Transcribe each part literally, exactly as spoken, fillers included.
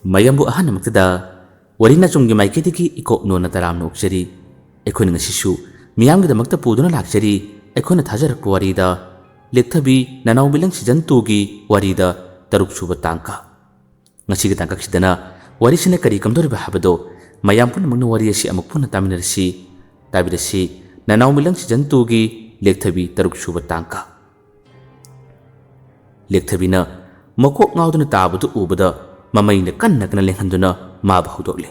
ꯃꯌꯥꯝꯕꯨ ꯑꯍꯥꯟꯕꯃꯛꯇꯗ ꯋꯥꯔꯤ ꯅꯆꯨꯝꯒꯤ ꯃꯥꯏꯀꯩꯗꯒꯤ ꯏꯀꯣꯛ ꯅꯣꯟꯅ ꯇꯔꯥꯝꯅ ꯑꯣꯛꯆꯔꯤ꯫ ꯑꯩꯈꯣꯏꯅ ꯉꯁꯤꯁꯨ ꯃꯤꯌꯥꯝꯒꯤꯗꯃꯛꯇ ꯄꯨꯗꯨꯅ ꯂꯥꯛꯆꯔꯤ꯫ ꯑꯩꯈꯣꯏꯅ ꯊꯥꯖꯔꯛꯄ ꯋꯥꯔꯤꯗ ꯂꯦꯛꯊꯕꯤ ꯅꯅꯥꯎ ꯃꯤꯂꯪ season twoꯒꯤ ꯋꯥꯔꯤꯗ ꯇꯔꯨꯛ ꯁꯨꯕ ꯇꯥꯡꯀꯛ꯫ ꯉꯁꯤꯒꯤ ꯇꯥꯡꯀꯛꯁꯤꯗꯅ ꯋꯥꯔꯤꯁꯤꯅ ꯀꯔꯤ ꯀꯝꯗꯧꯔꯤꯕ ꯍꯥꯏꯕꯗꯣ ꯃꯌꯥꯝ ꯄꯨꯝꯅꯃꯛꯅ ꯋꯥꯔꯤ ꯑꯁꯤ ꯑꯃꯨꯛ ꯄꯨꯟꯅ ꯇꯥꯃꯤꯟꯅꯔꯁꯤ꯫ ꯇꯥꯕꯤꯔꯁꯤ ꯅꯅꯥꯎ ꯃꯤꯂꯪ season twoꯒꯤ ꯂꯦꯛꯊꯕꯤ ꯇꯔꯨꯛ ꯁꯨꯕ ꯇꯥꯡꯀꯛ꯫ ꯂꯦꯛꯊꯕꯤꯅ ꯃꯀꯣꯛ ꯉꯥꯎꯗꯨꯅ ꯇꯥꯕꯗꯨ ꯎꯕꯗ ꯃꯃꯩꯅ ꯀꯟꯅ ꯀꯟꯅ ꯂꯦꯡꯍꯟꯗꯨꯅ ꯃꯥꯕꯨ ꯍꯧꯗꯣꯛꯂꯦ꯫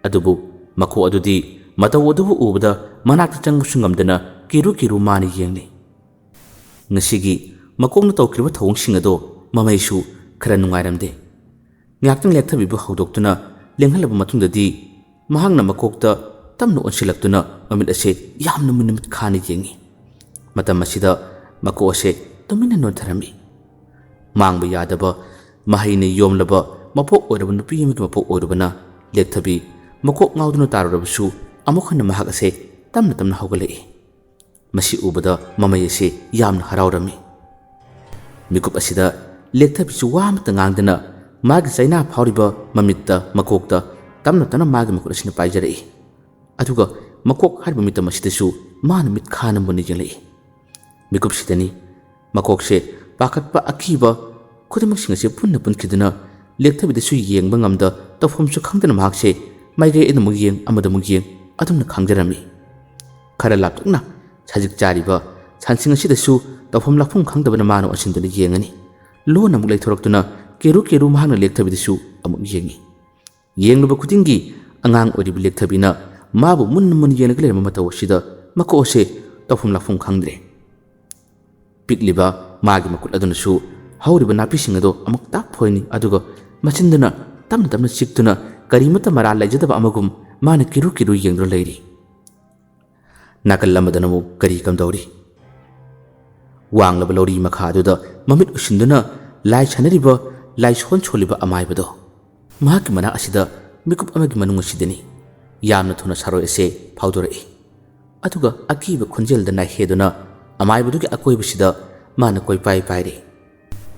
ꯑꯗꯨꯕꯨ ꯃꯀꯣꯛ ꯑꯗꯨꯗꯤ ꯃꯇꯧ ꯑꯗꯨꯕꯨ ꯎꯕꯗ ꯃꯅꯥꯛꯇ ꯆꯪꯕꯁꯨ ꯉꯝꯗꯅ ꯀꯤꯔꯨ ꯀꯤꯔꯨ ꯃꯥꯅ ꯌꯦꯡꯂꯤ꯫ ꯉꯁꯤꯒꯤ ꯃꯀꯣꯛꯅ ꯇꯧꯈꯤꯕ ꯊꯧꯑꯣꯡꯁꯤꯡ ꯑꯗꯣ ꯃꯃꯩꯁꯨ ꯈꯔ ꯅꯨꯡꯉꯥꯏꯔꯝꯗꯦ꯫ ꯉꯥꯏꯍꯥꯛꯇꯪ ꯂꯦꯛꯊꯕꯤꯕꯨ ꯍꯧꯗꯣꯛꯇꯨꯅ ꯂꯦꯡꯍꯜꯂꯕ ꯃꯇꯨꯡꯗꯗꯤ ꯃꯍꯥꯛꯅ ꯃꯀꯣꯛꯇ ꯇꯞꯅ ꯑꯣꯟꯁꯤꯜꯂꯛꯇꯨꯅ ꯃꯃꯤꯠ ꯑꯁꯦ ꯌꯥꯝꯅ ꯃꯨꯟꯅ ꯃꯤꯠ ꯈꯥꯅ ꯌꯦꯡꯉꯤ꯫ ꯃꯇꯝ ꯑꯁꯤꯗ ꯃꯀꯣꯛ ꯑꯁꯦ ꯇꯨꯃꯤꯟꯅ ꯅꯣꯟꯊꯔꯝꯃꯤ꯫ ꯃꯥꯡꯕ ꯌꯥꯗꯕ ꯃꯍꯩꯅ ꯌꯣꯝꯂꯕ ꯃꯄꯣꯛ ꯑꯣꯏꯔꯕ ꯅꯨꯄꯤ ꯑꯃꯒꯤ ꯃꯄꯣꯛ ꯑꯣꯏꯔꯨꯕꯅ ꯂꯦꯛꯊꯕꯤ ꯃꯀꯣꯛ ꯉꯥꯎꯗꯨꯅ ꯇꯥꯔꯨꯔꯕꯁꯨ ꯑꯃꯨꯛ ꯍꯟꯅ ꯃꯍꯥꯛ ꯑꯁꯦ ꯇꯞꯅ ꯇꯞꯅ ꯍꯧꯒꯠꯂꯛꯏ꯫ ꯃꯁꯤ ꯎꯕꯗ ꯃꯃꯩ ꯑꯁꯤ ꯌꯥꯝꯅ ꯍꯔꯥꯎꯔꯝꯃꯤ꯫ ꯃꯤꯀꯨꯞ ꯑꯁꯤꯗ ꯂꯦꯛꯊꯕꯤꯁꯨ ꯋꯥ ꯑꯃꯠꯇ ꯉꯥꯡꯗꯅ ꯃꯥꯒꯤ ꯆꯩꯅꯥ ꯐꯥꯎꯔꯤꯕ ꯃꯃꯤꯠꯇ ꯃꯀꯣꯛꯇ ꯇꯞꯅ ꯇꯞꯅ ꯃꯥꯒꯤ ꯃꯈꯨꯠ ꯑꯁꯤꯅ ꯄꯥꯏꯖꯔꯛꯏ꯫ ꯑꯗꯨꯒ ꯃꯀꯣꯛ ꯍꯥꯏꯔꯤꯕ ꯃꯤꯇꯝ ꯑꯁꯤꯗꯁꯨ ꯃꯥꯅ ꯃꯤꯠ ꯈꯥꯅ ꯃꯨꯟꯅ ꯌꯦꯡꯂꯛꯏ꯫ ꯃꯤꯀꯨꯞꯁꯤꯗꯅꯤ ꯃꯀꯣꯛꯁꯦ ꯄꯥꯈꯠꯄ ꯑꯀꯤꯕ ꯈꯨꯗꯤꯡꯃꯛꯁꯤꯡ ꯑꯁꯦ ꯄꯨꯟꯅ ꯄꯨꯟꯈꯤꯗꯨꯅ ꯂꯦꯛꯊꯕꯤꯗꯁꯨ ꯌꯦꯡꯕ ꯉꯝꯗ ꯇꯧꯐꯝꯁꯨ ꯈꯪꯗꯅ ꯃꯍꯥꯛꯁꯦ ꯃꯥꯏꯀꯩ ꯑꯗꯨꯃꯨꯛ ꯌꯦꯡ ꯑꯃꯗꯃꯨꯛ ꯌꯦꯡ ꯑꯗꯨꯝꯅ ꯈꯥꯡꯖꯔꯝꯃꯤ꯫ ꯈꯔ ꯂꯥꯞꯇꯛꯅ ꯁꯖꯤꯛ ꯆꯥꯔꯤꯕ ꯁꯟꯁꯤꯡ ꯑꯁꯤꯗꯁꯨ ꯇꯧꯐꯝ ꯂꯥꯛꯐꯝ ꯈꯪꯗꯕꯅ ꯃꯥꯅ ꯑꯣꯟꯁꯤꯟꯗꯨꯅ ꯌꯦꯡꯉꯅꯤ꯫ ꯂꯣꯟꯅ ꯑꯃꯨꯛ ꯂꯩꯊꯣꯔꯛꯇꯨꯅ ꯀꯦꯔꯨ ꯀꯦꯔꯨ ꯃꯍꯥꯛꯅ ꯂꯦꯛꯊꯕꯤꯗꯁꯨ ꯑꯃꯨꯛ ꯌꯦꯡꯉꯤ꯫ ꯌꯦꯡꯂꯨꯕ ꯈꯨꯗꯤꯡꯒꯤ ꯑꯉꯥꯡ ꯑꯣꯏꯔꯤꯕ ꯂꯦꯛꯊꯕꯤꯅ ꯃꯥꯕꯨ ꯃꯨꯟꯅ ꯃꯨꯟꯅ ꯌꯦꯡꯂꯒ ꯂꯩꯔꯝꯕ ꯃꯇꯧ ꯑꯁꯤꯗ ꯃꯀꯣꯛ ꯑꯁꯦ ꯇꯧꯐꯝ ꯂꯥꯛꯐꯝ ꯈꯪꯗ꯭ꯔꯦ꯫ ꯄꯤꯛꯂꯤꯕ ꯃꯥꯒꯤ ꯃꯈꯨꯠ ꯑꯗꯨꯅꯁꯨ ꯍꯧꯔꯤꯕ ꯅꯥꯄꯤꯁꯤꯡ ꯑꯗꯨ ꯑꯃꯨꯛ ꯇꯥꯛ ꯐꯣꯏꯅꯤ, ꯑꯗꯨꯒ ꯃꯆꯤꯟꯗꯨꯅ ꯇꯞꯅ ꯇꯞꯅ ꯆꯤꯛꯇꯨꯅ ꯀꯔꯤꯃꯠꯇ ꯃꯔꯥꯜ ꯂꯩꯖꯗꯕ ꯑꯃꯒꯨꯝ ꯃꯥꯅ ꯀꯤꯔꯨ ꯀꯤꯔꯨ ꯌꯦꯡꯗꯨꯅ ꯂꯩꯔꯤ꯫ ꯅꯥꯀꯜ ꯑꯃꯗꯅ ꯑꯃꯨꯛ ꯀꯔꯤ ꯀꯝꯗꯧꯔꯤ? ꯋꯥꯡꯂꯕ ꯂꯧꯔꯤ ꯃꯈꯥ ꯑꯗꯨꯗ ꯃꯃꯤꯠ ꯎꯏꯁꯤꯟꯗꯨꯅ ꯂꯥꯏ ꯁꯥꯟꯅꯔꯤꯕ, ꯂꯥꯏ ꯁꯣꯟ ꯁꯣꯜꯂꯤꯕ ꯑꯃꯥꯏꯕꯗꯣ꯫ ꯃꯍꯥꯛꯀꯤ ꯃꯅꯥꯛ ꯑꯁꯤꯗ ꯃꯤꯀꯨꯞ ꯑꯃꯒꯤ ꯃꯅꯨꯡ ꯑꯁꯤꯗꯅꯤ꯫ ꯌꯥꯝꯅ ꯊꯨꯅ ꯁꯥꯔꯣꯏ ꯑꯁꯦ ꯐꯥꯎꯗꯣꯔꯛꯏ꯫ ꯑꯗꯨꯒ ꯑꯀꯤꯕ ꯈꯣꯟꯖꯦꯜꯗ ꯅꯥꯏꯍꯦꯗꯨꯅ ꯑꯃꯥꯏꯕꯗꯨꯒꯤ ꯑꯀꯣꯏꯕꯁꯤꯗ ꯃꯥꯅ ꯀꯣꯏꯄꯥꯏ ꯄꯥꯏꯔꯤ꯫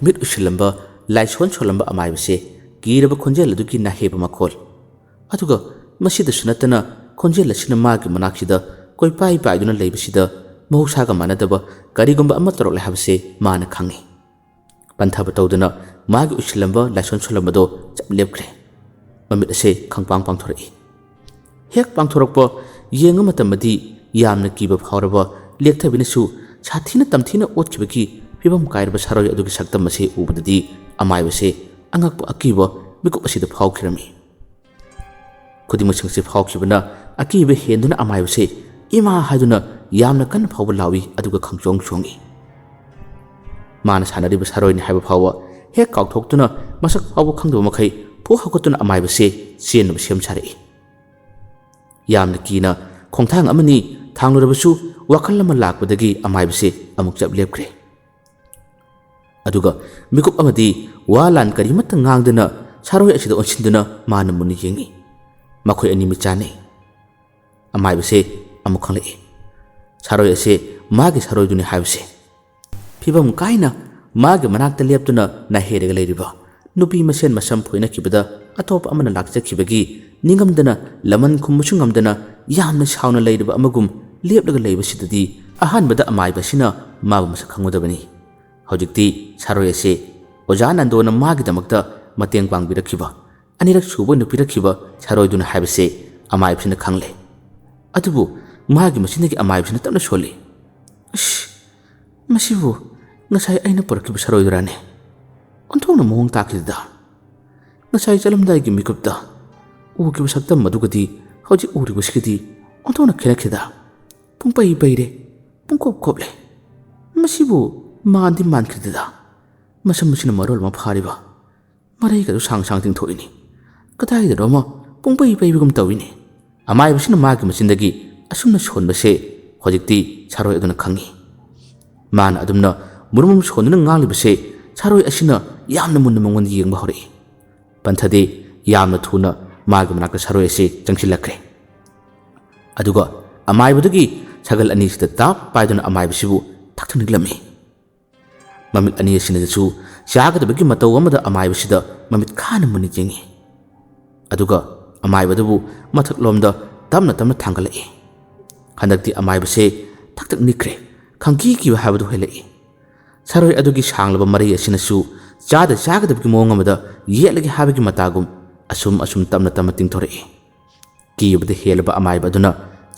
ꯃꯤꯠ ꯎꯏꯁꯤꯜꯂꯝꯕ ꯂꯥꯏꯁꯣꯟ ꯁꯣꯜꯂꯝꯕ ꯑꯃꯥꯏꯕꯁꯦ ꯀꯤꯔꯕ ꯈꯣꯟꯖꯦꯜ ꯑꯗꯨꯒꯤ ꯅꯥꯍꯦꯞꯄ ꯃꯈꯣꯜ, ꯑꯗꯨꯒ ꯃꯁꯤꯗꯁꯨ ꯅꯠꯇꯅ ꯈꯣꯟꯖꯦꯜ ꯑꯁꯤꯅ ꯃꯥꯒꯤ ꯃꯅꯥꯛꯁꯤꯗ ꯀꯣꯏꯄꯥꯏ ꯄꯥꯏꯗꯨꯅ ꯂꯩꯕꯁꯤꯗ ꯃꯍꯧꯁꯥꯒ ꯃꯥꯟꯅꯗꯕ ꯀꯔꯤꯒꯨꯝꯕ ꯑꯃ ꯇꯧꯔꯛꯂꯦ ꯍꯥꯏꯕꯁꯦ ꯃꯥꯅ ꯈꯪꯏ꯫ ꯄꯟꯊꯕ ꯇꯧꯗꯅ ꯃꯥꯒꯤ ꯎꯏꯁꯤꯜꯂꯝꯕ ꯂꯥꯏꯁꯣꯟ ꯁꯣꯜꯂꯝꯕꯗꯣ ꯆꯞ ꯂꯦꯞꯈ꯭ꯔꯦ꯫ ꯃꯃꯤꯠ ꯑꯁꯦ ꯈꯪꯄꯥꯡ ꯄꯥꯡꯊꯣꯔꯛꯏ꯫ ꯍꯦꯛ ꯄꯥꯡꯊꯣꯔꯛꯄ ꯌꯦꯡꯕ ꯃꯇꯝꯗꯗꯤ ꯌꯥꯝꯅ ꯀꯤꯕ ꯐꯥꯎꯔꯕ ꯂꯦꯛꯊꯕꯤꯅꯁꯨ ꯁꯥꯊꯤꯅ ꯇꯝꯊꯤꯅ ꯑꯣꯠꯈꯤꯕꯒꯤ ꯐꯤꯕꯝ ꯀꯥꯏꯔꯕ ꯁꯥꯔꯣꯏ ꯑꯗꯨꯒꯤ ꯁꯛꯇꯝ ꯑꯁꯤ ꯎꯕꯗꯗꯤ ꯑꯃꯥꯏꯕꯁꯦ ꯑꯉꯛꯄ ꯑꯀꯤꯕ ꯃꯤꯀꯨꯞ ꯑꯁꯤꯗ ꯐꯥꯎꯈꯤꯔꯝꯃꯤ꯫ ꯈꯨꯗꯤꯡꯃꯛꯁꯤꯡꯁꯦ ꯐꯥꯎꯈꯤꯕꯅ ꯑꯀꯤꯕ ꯍꯦꯟꯗꯨꯅ ꯑꯃꯥꯏꯕꯁꯦ "ꯏꯃꯥ" ꯍꯥꯏꯗꯨꯅ ꯌꯥꯝꯅ ꯀꯟꯅ ꯐꯥꯎꯕ ꯂꯥꯎꯏ, ꯑꯗꯨꯒ ꯈꯪꯆꯣꯡ ꯆꯣꯡꯏ꯫ ꯃꯥꯅ ꯁꯥꯟꯅꯔꯤꯕ ꯁꯥꯔꯣꯏꯅꯤ ꯍꯥꯏꯕ ꯐꯥꯎꯕ ꯍꯦꯛ ꯀꯥꯎꯊꯣꯛꯇꯨꯅ ꯃꯁꯛ ꯐꯥꯎꯕ ꯈꯪꯗꯕ ꯃꯈꯩ ꯐꯨ ꯍꯧꯒꯠꯇꯨꯅ ꯑꯃꯥꯏꯕꯁꯦ ꯆꯦꯟꯅꯕ ꯁꯦꯝ ꯁꯥꯔꯛꯏ꯫ ꯌꯥꯝꯅ ꯀꯤꯅ ꯈꯣꯡꯊꯥꯡ ꯑꯃꯅꯤ ꯊꯥꯡꯂꯨꯔꯕꯁꯨ ꯋꯥꯈꯜ ꯑꯃ ꯂꯥꯛꯄꯗꯒꯤ ꯑꯃꯥꯏꯕꯁꯦ ꯑꯃꯨꯛ ꯆꯞ ꯂꯦꯞꯈ꯭ꯔꯦ꯫ ꯑꯗꯨꯒ ꯃꯤꯀꯨꯞ ꯑꯃꯗꯤ ꯋꯥ ꯂꯥꯟ ꯀꯔꯤꯃꯠꯇ ꯉꯥꯡꯗꯅ ꯁꯥꯔꯣꯏ ꯑꯁꯤꯗ ꯑꯣꯟꯁꯤꯟꯗꯨꯅ ꯃꯥꯅ ꯃꯨꯟꯅ ꯌꯦꯡꯏ꯫ ꯃꯈꯣꯏ ꯑꯅꯤ ꯃꯤꯠ ꯆꯥꯟꯅꯩ꯫ ꯑꯃꯥꯏꯕꯁꯦ ꯑꯃꯨꯛ ꯈꯪꯂꯛꯏ꯫ ꯁꯥꯔꯣꯏ ꯑꯁꯦ ꯃꯥꯒꯤ ꯁꯥꯔꯣꯏꯗꯨꯅꯤ ꯍꯥꯏꯕꯁꯦ꯫ ꯐꯤꯕꯝ ꯀꯥꯏꯅ ꯃꯥꯒꯤ ꯃꯅꯥꯛꯇ ꯂꯦꯞꯇꯨꯅ ꯅꯥꯍꯦꯔꯒ ꯂꯩꯔꯤꯕ ꯅꯨꯄꯤ ꯃꯁꯦꯟ ꯃꯁꯝ ꯐꯣꯏꯅꯈꯤꯕꯗ ꯑꯇꯣꯞꯄ ꯑꯃꯅ ꯂꯥꯛꯆꯈꯤꯕꯒꯤ ꯅꯤꯡꯉꯝꯗꯅ, ꯂꯃꯟ ꯈꯨꯝꯕꯁꯨ ꯉꯝꯗꯅ ꯌꯥꯝꯅ ꯁꯥꯎꯅ ꯂꯩꯔꯤꯕ ꯑꯃꯒꯨꯝ ꯂꯦꯞꯂꯒ ꯂꯩꯕꯁꯤꯗꯗꯤ ꯑꯍꯥꯟꯕꯗ ꯑꯃꯥꯏꯕ ꯑꯁꯤꯅ ꯃꯥꯕꯨ ꯃꯁꯛ ꯈꯪꯉꯨꯗꯕꯅꯤ꯫ ꯍꯧꯖꯤꯛꯇꯤ ꯁꯥꯔꯣꯏ ꯑꯁꯤ ꯑꯣꯖꯥ ꯅꯟꯗꯣꯅ ꯃꯥꯒꯤꯗꯃꯛꯇ ꯃꯇꯦꯡ ꯄꯥꯡꯕꯤꯔꯛꯈꯤꯕ, ꯑꯅꯤꯔꯛ ꯁꯨꯕ ꯑꯣꯏꯅ ꯄꯤꯔꯛꯈꯤꯕ ꯁꯥꯔꯣꯏꯗꯨꯅ ꯍꯥꯏꯕꯁꯦ ꯑꯃꯥꯏꯕꯁꯤꯅ ꯈꯪꯂꯦ꯫ ꯑꯗꯨꯕꯨ ꯃꯥꯒꯤ ꯃꯆꯤꯟꯗꯒꯤ ꯑꯃꯥꯏꯕꯁꯤꯅ ꯇꯞꯅ ꯁꯣꯜꯂꯤ, "ꯑꯁ, ꯃꯁꯤꯕꯨ ꯉꯁꯥꯏ ꯑꯩꯅ ꯄꯨꯔꯛꯈꯤꯕ ꯁꯥꯔꯣꯏꯗꯨꯔꯥꯅꯦ? ꯑꯣꯟꯊꯣꯛꯅ ꯃꯑꯣꯡ ꯇꯥꯈꯤꯗ꯫ ꯉꯁꯥꯏ ꯆꯠꯂꯝꯗꯥꯏꯒꯤ ꯃꯤꯀꯨꯞꯇ ꯎꯈꯤꯕ ꯁꯛꯇꯝ ꯑꯗꯨꯒꯗꯤ ꯍꯧꯖꯤꯛ ꯎꯔꯤꯕꯁꯤꯒꯗꯤ ꯑꯣꯟꯊꯣꯛꯅ ꯈꯦꯠꯅꯈꯤꯗ꯫ ꯄꯨꯡꯄꯩ ꯄꯩꯔꯦ, ꯄꯨꯡꯀꯣꯞ ꯀꯣꯞꯂꯦ꯫ ꯃꯁꯤꯕꯨ ꯃꯥꯟꯗꯤ ꯃꯥꯟꯈꯤꯗꯗ꯫ ꯃꯁꯝ ꯑꯁꯤꯅ ꯃꯔꯣꯜ ꯑꯃ ꯐꯥꯔꯤꯕ, ꯃꯔꯩꯒꯗꯨ ꯁꯥꯡ ꯁꯥꯡ ꯇꯤꯡꯊꯣꯛꯏꯅꯤ꯫ ꯀꯗꯥꯏꯗꯅꯣ ꯑꯃ ꯄꯨꯡꯄꯩ ꯄꯩꯕꯒꯨꯝ ꯇꯧꯏꯅꯤ"꯫ ꯑꯃꯥꯏꯕꯁꯤꯅ ꯃꯥꯒꯤ ꯃꯆꯤꯟꯗꯒꯤ ꯑꯁꯨꯝꯅ ꯁꯣꯟꯕꯁꯦ ꯍꯧꯖꯤꯛꯇꯤ ꯁꯥꯔꯣꯏ ꯑꯗꯨꯅ ꯈꯪꯉꯤ꯫ ꯃꯥꯅ ꯑꯗꯨꯝꯅ ꯃꯨꯔꯨꯝ ꯃꯨꯔꯨꯝ ꯁꯣꯟꯗꯨꯅ ꯉꯥꯡꯂꯤꯕꯁꯦ ꯁꯥꯔꯣꯏ ꯑꯁꯤꯅ ꯌꯥꯝꯅ ꯃꯨꯟꯅ ꯃꯉꯣꯟꯗ ꯌꯦꯡꯕ ꯍꯧꯔꯛꯏ꯫ ꯄꯟꯊꯗꯦ꯫ ꯌꯥꯝꯅ ꯊꯨꯅ ꯃꯥꯒꯤ ꯃꯅꯥꯛꯇ ꯁꯥꯔꯣꯏ ꯑꯁꯤ ꯆꯪꯁꯤꯜꯂꯛꯈ꯭ꯔꯦ꯫ ꯑꯗꯨꯒ ꯑꯃꯥꯏꯕꯗꯨꯒꯤ ꯁꯒꯜ ꯑꯅꯤꯁꯤꯗ ꯇꯥꯞ ꯄꯥꯏꯗꯨꯅ ꯑꯃꯥꯏꯕꯁꯤꯕꯨ ꯊꯛ ꯊꯛ ꯅꯤꯛꯂꯝꯃꯤ꯫ ꯃꯃꯤꯠ ꯑꯅꯤ ꯑꯁꯤꯅꯁꯨ ꯆꯥꯒꯗꯕꯒꯤ ꯃꯇꯧ ꯑꯃꯗ ꯑꯃꯥꯏꯕꯁꯤꯗ ꯃꯃꯤꯠ ꯈꯥꯅ ꯃꯨꯟꯅ ꯌꯦꯡꯉꯤ꯫ ꯑꯗꯨꯒ ꯑꯃꯥꯏꯕꯗꯨꯕꯨ ꯃꯊꯛꯂꯣꯝꯗ ꯇꯞꯅ ꯇꯞꯅ ꯊꯥꯡꯒꯠꯂꯛꯏ꯫ ꯍꯟꯗꯛꯇꯤ ꯑꯃꯥꯏꯕꯁꯦ ꯊꯛ ꯊꯛ ꯅꯤꯛꯈ꯭ꯔꯦ꯫ ꯈꯪꯀꯤ ꯀꯤꯕ ꯍꯥꯏꯕꯗꯨ ꯍꯦꯜꯂꯛꯏ꯫ ꯁꯥꯔꯣꯏ ꯑꯗꯨꯒꯤ ꯁꯥꯡꯂꯕ ꯃꯔꯩ ꯑꯁꯤꯅꯁꯨ ꯆꯥꯗ ꯆꯥꯒꯗꯕꯒꯤ ꯃꯑꯣꯡ ꯑꯃꯗ ꯌꯦꯠꯂꯒꯦ ꯍꯥꯏꯕꯒꯤ ꯃꯇꯥꯒꯨꯝ ꯑꯁꯨꯝ ꯑꯁꯨꯝ ꯇꯞꯅ ꯇꯞꯅ ꯇꯤꯡꯊꯣꯔꯛꯏ꯫ ꯀꯤꯕꯗ ꯍꯦꯜꯂꯕ ꯑꯃꯥꯏꯕ ꯑꯗꯨꯅ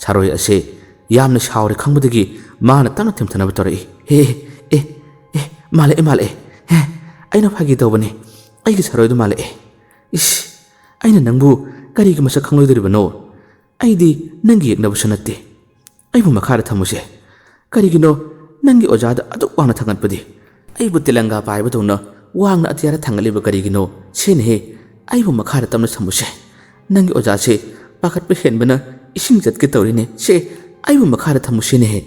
ꯁꯥꯔꯣꯏ ꯑꯁꯦ ꯌꯥꯝꯅ ꯁꯥꯎꯔꯦ ꯈꯪꯕꯗꯒꯤ ꯃꯥꯅ ꯇꯞꯅ ꯊꯦꯝꯊꯅꯕ ꯇꯧꯔꯛꯏ꯫ "ꯑꯦ, ꯑꯦ, ꯑꯦ, ꯑꯦ, ꯃꯥꯜꯂꯛꯑꯦ, ꯃꯥꯜꯂꯛꯑꯦ꯫ ꯑꯦ, ꯑꯩꯅ ꯐꯥꯒꯤ ꯇꯧꯕꯅꯦ꯫ ꯑꯩꯒꯤ ꯁꯥꯔꯣꯏꯗꯣ ꯃꯥꯜꯂꯛꯑꯦ꯫ ꯏꯁ, ꯑꯩꯅ ꯅꯪꯕꯨ ꯀꯔꯤꯒꯤ ꯃꯁꯛ ꯈꯪꯂꯣꯏꯗꯣꯔꯤꯕꯅꯣ? ꯑꯩꯗꯤ ꯅꯪꯒꯤ ꯌꯦꯛꯅꯕꯁꯨ ꯅꯠꯇꯦ꯫ ꯑꯩꯕꯨ ꯃꯈꯥꯗ ꯊꯝꯃꯨꯁꯦ꯫ ꯀꯔꯤꯒꯤꯅꯣ ꯅꯪꯒꯤ ꯑꯣꯖꯥꯗ ꯑꯗꯨꯛ ꯋꯥꯡꯅ ꯊꯥꯡꯒꯠꯄꯗꯤ? ꯑꯩꯕꯨ ꯇꯦꯂꯪꯒꯥ ꯄꯥꯏꯕꯗꯧꯅ ꯋꯥꯡꯅ ꯑꯇꯤꯌꯥꯗ ꯊꯥꯡꯒꯠꯂꯤꯕ ꯀꯔꯤꯒꯤꯅꯣ? ꯁꯦꯅꯦꯍꯦ, ꯑꯩꯕꯨ ꯃꯈꯥꯗ ꯇꯞꯅ ꯊꯝꯃꯨꯁꯦ꯫ ꯅꯪꯒꯤ ꯑꯣꯖꯥꯁꯦ ꯄꯥꯈꯠꯄ ꯍꯦꯟꯕꯅ ꯏꯁꯤꯡ ꯆꯠꯀꯦ ꯇꯧꯔꯤꯅꯦ꯫ ꯁꯦ, ꯑꯩꯕꯨ ꯃꯈꯥꯗ ꯊꯝꯃꯨꯁꯦꯅꯦꯍꯦ꯫"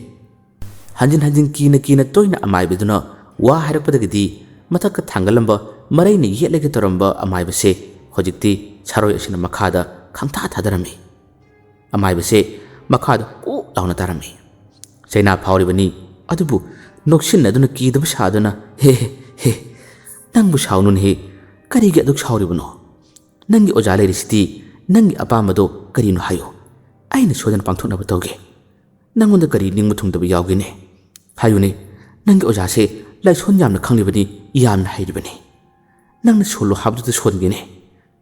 ꯍꯟꯖꯤꯟ ꯍꯟꯖꯤꯟ ꯀꯤꯅ ꯀꯤꯅ ꯇꯣꯏꯅ ꯑꯃꯥꯏꯕꯗꯨꯅ ꯋꯥ ꯍꯥꯏꯔꯛꯄꯗꯒꯤꯗꯤ ꯃꯊꯛꯇ ꯊꯥꯡꯒꯠꯂꯝꯕ ꯃꯔꯩꯅ ꯌꯦꯠꯂꯒꯦ ꯇꯧꯔꯝꯕ ꯑꯃꯥꯏꯕꯁꯦ ꯍꯧꯖꯤꯛꯇꯤ ꯁꯥꯔꯣꯏ ꯑꯁꯤꯅ ꯃꯈꯥꯗ ꯈꯪꯊꯥ ꯊꯥꯗꯔꯝꯃꯤ꯫ ꯑꯃꯥꯏꯕꯁꯦ ꯃꯈꯥꯗ ꯀꯣꯛ ꯂꯥꯎꯅ ꯇꯥꯔꯝꯃꯤ꯫ ꯆꯩꯅꯥ ꯐꯥꯎꯔꯤꯕꯅꯤ, ꯑꯗꯨꯕꯨ ꯅꯣꯛꯁꯤꯟꯅꯗꯨꯅ ꯀꯤꯗꯕ ꯁꯥꯗꯨꯅ, "ꯍꯦ, ꯍꯦ, ꯍꯦ, ꯅꯪꯕꯨ ꯁꯥꯎꯅꯨꯅꯦꯍꯦ꯫ ꯀꯔꯤꯒꯤ ꯑꯗꯨꯛ ꯁꯥꯎꯔꯤꯕꯅꯣ? ꯅꯪꯒꯤ ꯑꯣꯖꯥ ꯂꯩꯔꯤꯁꯤꯗꯤ꯫ ꯅꯪꯒꯤ ꯑꯄꯥꯝꯕꯗꯣ ꯀꯔꯤꯅꯣ ꯍꯥꯏꯌꯨ꯫ ꯑꯩꯅ ꯁꯣꯏꯗꯅ ꯄꯥꯡꯊꯣꯛꯅꯕ ꯇꯧꯒꯦ꯫ ꯅꯪꯉꯣꯟꯗ ꯀꯔꯤ ꯅꯤꯡꯕ ꯊꯨꯡꯗꯕ ꯌꯥꯎꯒꯦꯅꯦ? ꯍꯥꯏꯌꯨꯅꯦ꯫ ꯅꯪꯒꯤ ꯑꯣꯖꯥꯁꯦ ꯂꯥꯏꯁꯣꯟ ꯌꯥꯝꯅ ꯈꯪꯂꯤꯕꯅꯤ, ꯌꯥꯝꯅ ꯍꯩꯔꯤꯕꯅꯤ꯫ ꯅꯪꯅ ꯁꯣꯜꯂꯣ ꯍꯥꯏꯕꯗꯨꯗ ꯁꯣꯟꯒꯦꯅꯦ꯫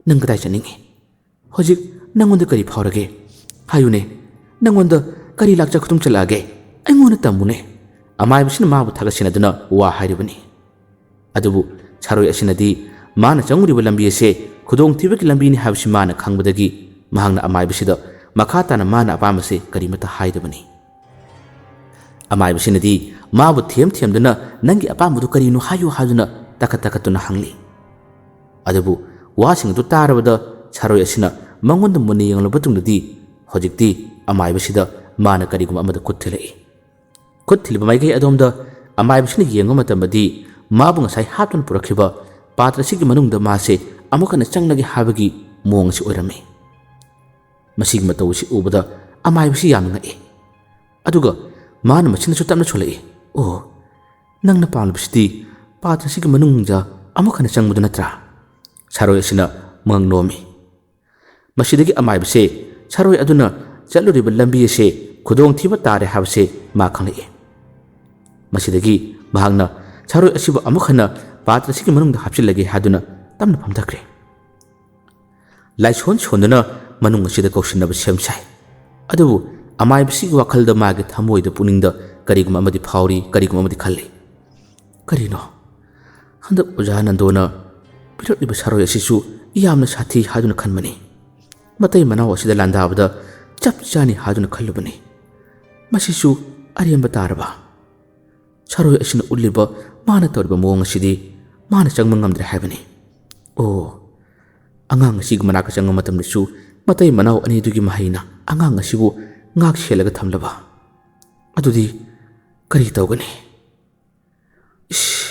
ꯅꯪ ꯀꯗꯥꯏ ꯆꯠꯅꯤꯡꯉꯤ? ꯍꯧꯖꯤꯛ ꯅꯪꯉꯣꯟꯗ ꯀꯔꯤ ꯐꯥꯎꯔꯒꯦ? ꯍꯥꯏꯌꯨꯅꯦ꯫ ꯅꯪꯉꯣꯟꯗ ꯀꯔꯤ ꯂꯥꯛꯆ ꯈꯨꯗꯣꯡ ꯆꯜꯂꯛꯑꯒꯦ? ꯑꯩꯉꯣꯟꯗ ꯇꯝꯃꯨꯅꯦ꯫" ꯑꯃꯥꯏꯕꯁꯤꯅ ꯃꯥꯕꯨ ꯊꯥꯒꯠꯁꯤꯟꯅꯗꯨꯅ ꯋꯥ ꯍꯥꯏꯔꯤꯕꯅꯤ꯫ ꯑꯗꯨꯕꯨ ꯁꯥꯔꯣꯏ ꯑꯁꯤꯅꯗꯤ ꯃꯥꯅ ꯆꯪꯉꯨꯔꯤꯕ ꯂꯝꯕꯤ ꯑꯁꯦ ꯈꯨꯗꯣꯡꯊꯤꯕꯒꯤ ꯂꯝꯕꯤꯅꯤ ꯍꯥꯏꯕꯁꯤ ꯃꯥꯅ ꯈꯪꯕꯗꯒꯤ ꯃꯍꯥꯛꯅ ꯑꯃꯥꯏꯕꯁꯤꯗ ꯃꯈꯥ ꯇꯥꯅ ꯃꯥꯅ ꯑꯄꯥꯝꯕꯁꯦ ꯀꯔꯤꯃꯠꯇ ꯍꯥꯏꯗꯕꯅꯤ꯫ ꯑꯃꯥꯏꯕꯁꯤꯅꯗꯤ ꯃꯥꯕꯨ ꯊꯦꯝ ꯊꯦꯝꯗꯨꯅ, "ꯅꯪꯒꯤ ꯑꯄꯥꯝꯕꯗꯨ ꯀꯔꯤꯅꯣ ꯍꯥꯏꯌꯨ?" ꯍꯥꯏꯗꯨꯅ ꯇꯥꯈꯠ ꯇꯥꯈꯠꯇꯨꯅ ꯍꯪꯂꯤ꯫ ꯑꯗꯨꯕꯨ ꯋꯥꯁꯤꯡ ꯑꯗꯨ ꯇꯥꯔꯕꯗ ꯁꯥꯔꯣꯏ ꯑꯁꯤꯅ ꯃꯉꯣꯟꯗ ꯃꯨꯟꯅ ꯌꯦꯡꯂꯕ ꯃꯇꯨꯡꯗꯗꯤ ꯍꯧꯖꯤꯛꯇꯤ ꯑꯃꯥꯏꯕꯁꯤꯗ ꯃꯥꯅ ꯀꯔꯤꯒꯨꯝꯕ ꯑꯃꯗ ꯈꯨꯠ ꯊꯤꯜꯂꯛꯏ꯫ ꯈꯨꯠ ꯊꯤꯜꯂꯤꯕ ꯃꯥꯏꯀꯩ ꯑꯗꯣꯝꯗ ꯑꯃꯥꯏꯕꯁꯤꯅ ꯌꯦꯡꯕ ꯃꯇꯝꯗꯗꯤ ꯃꯥꯕꯨ ꯉꯁꯥꯏ ꯍꯥꯞꯇꯨꯅ ꯄꯨꯔꯛꯈꯤꯕ ꯄꯥꯇ꯭ꯔ ꯑꯁꯤꯒꯤ ꯃꯅꯨꯡꯗ ꯃꯥꯁꯦ ꯑꯃꯨꯛ ꯍꯟꯅ ꯆꯪꯂꯒꯦ ꯍꯥꯏꯕꯒꯤ ꯃꯑꯣꯡ ꯑꯁꯤ ꯑꯣꯏꯔꯝꯃꯤ꯫ ꯃꯁꯤꯒꯤ ꯃꯇꯧ ꯑꯁꯤ ꯎꯕꯗ ꯑꯃꯥꯏꯕꯁꯤ ꯌꯥꯝꯅ ꯉꯛꯏ꯫ ꯑꯗꯨꯒ ꯃꯥꯅ ꯃꯁꯤꯅꯁꯨ ꯇꯞꯅ ꯁꯣꯜꯂꯛꯏ, "ꯑꯣ, "ꯅꯪꯅ ꯄꯥꯝꯂꯤꯕꯁꯤꯗꯤ ꯄꯥꯇ꯭ꯔꯁꯤꯒꯤ ꯃꯅꯨꯡꯗ ꯑꯃꯨꯛ ꯍꯟꯅ ꯆꯪꯕꯗꯨ ꯅꯠꯇ꯭ꯔꯥ?" ꯁꯥꯔꯣꯏ ꯑꯁꯤꯅ ꯃꯉꯛ ꯅꯣꯝꯃꯤ꯫ ꯃꯁꯤꯗꯒꯤ ꯑꯃꯥꯏꯕꯁꯦ ꯁꯥꯔꯣꯏ ꯑꯗꯨꯅ ꯆꯠꯂꯨꯔꯤꯕ ꯂꯝꯕꯤ ꯑꯁꯦ ꯈꯨꯗꯣꯡꯊꯤꯕ ꯇꯥꯔꯦ ꯍꯥꯏꯕꯁꯦ ꯃꯥ ꯈꯪꯂꯛꯏ꯫ ꯃꯁꯤꯗꯒꯤ ꯃꯍꯥꯛꯅ ꯁꯥꯔꯣꯏ ꯑꯁꯤꯕꯨ ꯑꯃꯨꯛ ꯍꯟꯅ ꯄꯥꯇ꯭ꯔꯁꯤꯒꯤ ꯃꯅꯨꯡꯗ ꯍꯥꯞꯆꯤꯜꯂꯒꯦ ꯍꯥꯏꯗꯨꯅ ꯇꯞꯅ ꯐꯝꯊꯈ꯭ꯔꯦ꯫ ꯂꯥꯏꯁꯣꯟ ꯁꯣꯟꯗꯨꯅ ꯃꯅꯨꯡ ꯑꯁꯤꯗ ꯀꯧꯁꯤꯟꯅꯕ ꯁꯦꯝ ꯁꯥꯏ꯫ ꯑꯗꯨꯕꯨ ꯑꯃꯥꯏꯕꯁꯤꯒꯤ ꯋꯥꯈꯜꯗ, ꯃꯥꯒꯤ ꯊꯃꯣꯏꯗ, ꯄꯨꯛꯅꯤꯡꯗ ꯀꯔꯤꯒꯨꯝꯕ ꯑꯃꯗꯤ ꯐꯥꯎꯔꯤ, ꯀꯔꯤꯒꯨꯝꯕ ꯑꯃꯗꯤ ꯈꯜꯂꯤ꯫ ꯀꯔꯤꯅꯣ? ꯍꯟꯗꯛ ꯑꯣꯖꯥ ꯅꯟꯗꯣꯅ ꯄꯤꯔꯛꯂꯤꯕ ꯁꯥꯔꯣꯏ ꯑꯁꯤꯁꯨ ꯌꯥꯝꯅ ꯁꯥꯊꯤ ꯍꯥꯏꯗꯨꯅ ꯈꯟꯕꯅꯤ꯫ ꯃꯇꯩ ꯃꯅꯥꯎ ꯑꯁꯤꯗ ꯂꯥꯟꯗꯥꯕꯗ ꯆꯞ ꯆꯥꯅꯤ ꯍꯥꯏꯗꯨꯅ ꯈꯜꯂꯨꯕꯅꯤ꯫ ꯃꯁꯤꯁꯨ ꯑꯔꯦꯝꯕ ꯇꯥꯔꯕ? ꯁꯥꯔꯣꯏ ꯑꯁꯤꯅ ꯎꯠꯂꯤꯕ ꯃꯥꯅ ꯇꯧꯔꯤꯕ ꯃꯑꯣꯡ ꯑꯁꯤꯗꯤ ꯃꯥꯅ ꯆꯪꯕ ꯉꯝꯗ꯭ꯔꯦ ꯍꯥꯏꯕꯅꯤ꯫ ꯑꯣ, ꯑꯉꯥꯡ ꯑꯁꯤꯒꯤ ꯃꯅꯥꯛꯇ ꯆꯪꯕ ꯃꯇꯝꯗꯁꯨ ꯃꯇꯩ ꯃꯅꯥꯎ ꯑꯅꯤꯗꯨꯒꯤ ꯃꯍꯩꯅ ꯑꯉꯥꯡ ꯑꯁꯤꯕꯨ ꯉꯥꯛ ꯁꯦꯜꯂꯒ ꯊꯝꯂꯕ? ꯑꯗꯨꯗꯤ ꯀꯔꯤ ꯇꯧꯒꯅꯤ? ꯏꯁ,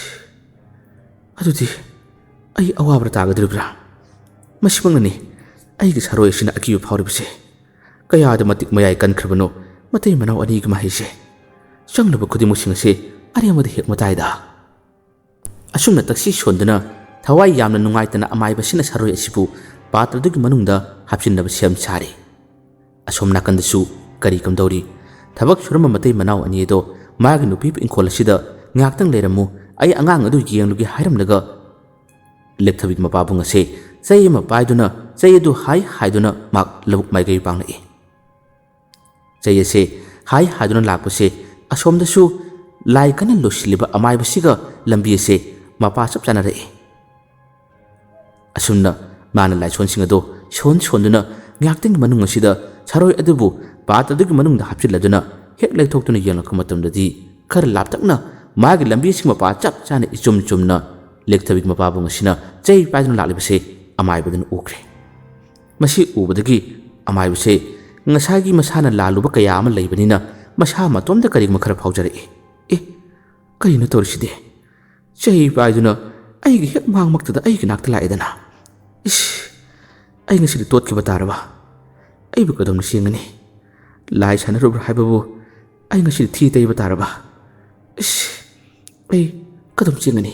ꯑꯗꯨꯗꯤ ꯑꯩ ꯑꯋꯥꯕꯗ ꯇꯥꯒꯗꯧꯔꯤꯕ꯭ꯔꯥ? ꯃꯁꯤꯃꯛꯅꯅꯤ ꯑꯩꯒꯤ ꯁꯥꯔꯣꯏ ꯑꯁꯤꯅ ꯑꯀꯤꯕ ꯐꯥꯎꯔꯤꯕꯁꯦ꯫ ꯀꯌꯥꯗ ꯃꯇꯤꯛ ꯃꯌꯥꯏ ꯀꯟꯈ꯭ꯔꯕꯅꯣ ꯃꯇꯩ ꯃꯅꯥꯎ ꯑꯅꯤꯒꯤ ꯃꯍꯩꯁꯦ꯫ ꯆꯪꯂꯕ ꯈꯨꯗꯤꯡꯃꯛꯁꯤꯡ ꯑꯁꯦ ꯑꯔꯦꯝꯕꯗ ꯍꯦꯛ ꯃꯇꯥꯏꯗ꯫ ꯑꯁꯨꯝꯅ ꯇꯛꯁꯤ ꯁꯣꯟꯗꯨꯅ ꯊꯋꯥꯏ ꯌꯥꯝꯅ ꯅꯨꯡꯉꯥꯏꯇꯅ ꯑꯃꯥꯏꯕꯁꯤꯅ ꯁꯥꯔꯣꯏ ꯑꯁꯤꯕꯨ ꯄꯥꯇ꯭ꯔꯗꯨꯒꯤ ꯃꯅꯨꯡꯗ ꯍꯥꯞꯆꯤꯟꯅꯕ ꯁꯦꯝ ꯁꯥꯔꯤ꯫ ꯑꯁꯣꯝ ꯅꯥꯀꯟꯗꯁꯨ ꯀꯔꯤ ꯀꯝꯗꯧꯔꯤ? ꯊꯕꯛ ꯁꯨꯔꯝꯕ ꯃꯇꯩ ꯃꯅꯥꯎ ꯑꯅꯤ ꯑꯗꯣ ꯃꯥꯒꯤ ꯅꯨꯄꯤꯕꯨ ꯏꯪꯈꯣꯜ ꯑꯁꯤꯗ "ꯉꯥꯏꯍꯥꯛꯇꯪ ꯂꯩꯔꯝꯃꯨ, ꯑꯩ ꯑꯉꯥꯡ ꯑꯗꯨ ꯌꯦꯡꯂꯨꯒꯦ" ꯍꯥꯏꯔꯝꯂꯒ ꯂꯦꯛꯊꯕꯤꯒꯤ ꯃꯄꯥꯕꯨꯡ ꯑꯁꯦ ꯆꯩ ꯑꯃ ꯄꯥꯏꯗꯨꯅ ꯆꯩ ꯑꯗꯨ ꯍꯥꯏ ꯍꯥꯏꯗꯨꯅ ꯃꯍꯥꯛ ꯂꯧꯕꯨꯛ ꯃꯥꯏꯀꯩ ꯄꯥꯡꯂꯛꯏ꯫ ꯆꯩ ꯑꯁꯦ ꯍꯥꯏ ꯍꯥꯏꯗꯨꯅ ꯂꯥꯛꯄꯁꯦ ꯑꯁꯣꯝꯗꯁꯨ ꯂꯥꯏ ꯀꯟꯅ ꯂꯣꯏꯁꯤꯜꯂꯤꯕ ꯑꯃꯥꯏꯕꯁꯤꯒ ꯂꯝꯕꯤ ꯑꯁꯦ ꯃꯄꯥ ꯆꯞ ꯆꯥꯅꯔꯛꯏ꯫ ꯑꯁꯨꯝꯅ ꯃꯥꯅ ꯂꯥꯏꯁꯣꯟꯁꯤꯡ ꯑꯗꯣ ꯁꯣꯟ ꯁꯣꯟꯗꯨꯅ ꯉꯥꯏꯍꯥꯛꯇꯪꯒꯤ ꯃꯅꯨꯡ ꯑꯁꯤꯗ ꯁꯥꯔꯣꯏ ꯑꯗꯨꯕꯨ ꯄꯥꯠ ꯑꯗꯨꯒꯤ ꯃꯅꯨꯡꯗ ꯍꯥꯞꯆꯤꯜꯂꯗꯨꯅ ꯍꯦꯛ ꯂꯩꯊꯣꯛꯇꯨꯅ ꯌꯦꯡꯂꯛꯄ ꯃꯇꯝꯗꯗꯤ ꯈꯔ ꯂꯥꯞꯇꯛꯅ ꯃꯥꯒꯤ ꯂꯝꯕꯤꯁꯤꯡ ꯃꯄꯥ ꯆꯞ ꯆꯥꯅ ꯏꯆꯨꯝ ꯆꯨꯝꯅ ꯂꯦꯛꯊꯕꯤꯒꯤ ꯃꯄꯥꯕꯨꯡ ꯑꯁꯤꯅ ꯆꯩ ꯄꯥꯏꯗꯨꯅ ꯂꯥꯛꯂꯤꯕꯁꯦ ꯑꯃꯥꯏꯕꯗꯨꯅ ꯎꯈ꯭ꯔꯦ꯫ ꯃꯁꯤ ꯎꯕꯗꯒꯤ ꯑꯃꯥꯏꯕꯁꯦ ꯉꯁꯥꯏꯒꯤ ꯃꯁꯥꯅ ꯂꯥꯜꯂꯨꯕ ꯀꯌꯥ ꯑꯃ ꯂꯩꯕꯅꯤꯅ ꯃꯁꯥ ꯃꯇꯣꯝꯇ ꯀꯔꯤꯒꯨꯝꯕ ꯈꯔ ꯐꯥꯎꯖꯔꯛꯏ꯫ "ꯑꯦ, ꯀꯔꯤꯅꯣ ꯇꯧꯔꯤꯁꯤꯗꯤ? ꯆꯩ ꯄꯥꯏꯗꯨꯅ ꯑꯩꯒꯤ ꯍꯦꯛ ꯃꯥꯡꯃꯛꯇꯗ ꯑꯩꯒꯤ ꯅꯥꯛꯇ ꯂꯥꯛꯑꯦꯗꯅ꯫ ꯏꯁ, ꯑꯩ ꯉꯁꯤꯗꯤ ꯇꯣꯠꯈꯤꯕ ꯇꯥꯔꯕ? ꯑꯩꯕꯨ ꯀꯗꯣꯝꯗ ꯆꯦꯟꯒꯅꯤ? ꯂꯥꯏ ꯁꯥꯟꯅꯔꯨꯕ꯭ꯔꯥ ꯍꯥꯏꯕꯕꯨ ꯑꯩ ꯉꯁꯤꯗꯤ ꯊꯤ ꯇꯩꯕ ꯇꯥꯔꯕ? ꯏꯁ, ꯑꯩ ꯀꯗꯣꯝ ꯆꯦꯟꯒꯅꯤ?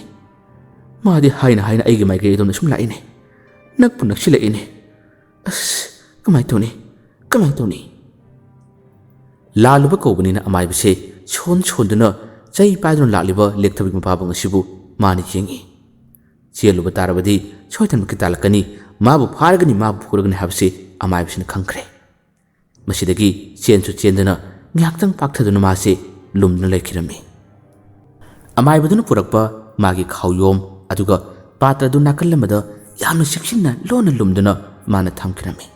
ꯃꯥꯗꯤ ꯍꯥꯏꯅ ꯍꯥꯏꯅ ꯑꯩꯒꯤ ꯃꯥꯏꯀꯩ ꯑꯗꯣꯝꯗ ꯁꯨꯝ ꯂꯥꯛꯏꯅꯦ꯫ ꯅꯛꯄꯨ ꯅꯛꯁꯤꯜꯂꯛꯏꯅꯦ꯫ ꯑꯁ, ꯀꯃꯥꯏꯅ ꯇꯧꯅꯤ? ꯀꯃꯥꯏꯅ ꯇꯧꯅꯤ? ꯂꯥꯜꯂꯨꯕ ꯀꯧꯕꯅꯤꯅ ꯑꯃꯥꯏꯕꯁꯦ ꯁꯣꯟ ꯁꯣꯟꯗꯨꯅ ꯆꯩ ꯄꯥꯏꯗꯨꯅ ꯂꯥꯛꯂꯤꯕ ꯂꯦꯛꯊꯕꯤ ꯃꯄꯥꯕꯨꯡ ꯑꯁꯤꯕꯨ ꯃꯥꯅ ꯌꯦꯡꯏ꯫ ꯆꯦꯜꯂꯨꯕ ꯇꯥꯔꯕꯗꯤ ꯁꯣꯏꯗꯅꯃꯛꯀꯤ ꯇꯥꯜꯂꯛꯀꯅꯤ, ꯃꯥꯕꯨ ꯐꯥꯔꯒꯅꯤ, ꯃꯥꯕꯨ ꯐꯨꯔꯒꯅꯤ ꯍꯥꯏꯕꯁꯤ ꯑꯃꯥꯏꯕꯁꯤꯅ ꯈꯪꯈ꯭ꯔꯦ꯫ ꯃꯁꯤꯗꯒꯤ ꯆꯦꯟꯁꯨ ꯆꯦꯟꯗꯅ ꯉꯥꯏꯍꯥꯛꯇꯪ ꯄꯥꯛꯊꯗꯨꯅ ꯃꯥꯁꯦ ꯂꯨꯝꯗꯨꯅ ꯂꯩꯈꯤꯔꯝꯃꯤ꯫ ꯑꯃꯥꯏꯕꯗꯨꯅ ꯄꯨꯔꯛꯄ ꯃꯥꯒꯤ ꯈꯥꯎꯌꯣꯝ ꯑꯗꯨꯒ ꯄꯥꯇ꯭ꯔꯗꯨ ꯅꯥꯀꯜ ꯑꯃꯗ ꯌꯥꯝꯅ ꯆꯦꯛꯁꯤꯟꯅ ꯂꯣꯟꯅ ꯂꯨꯝꯗꯨꯅ ꯃꯥꯅ ꯊꯝꯈꯤꯔꯝꯃꯤ꯫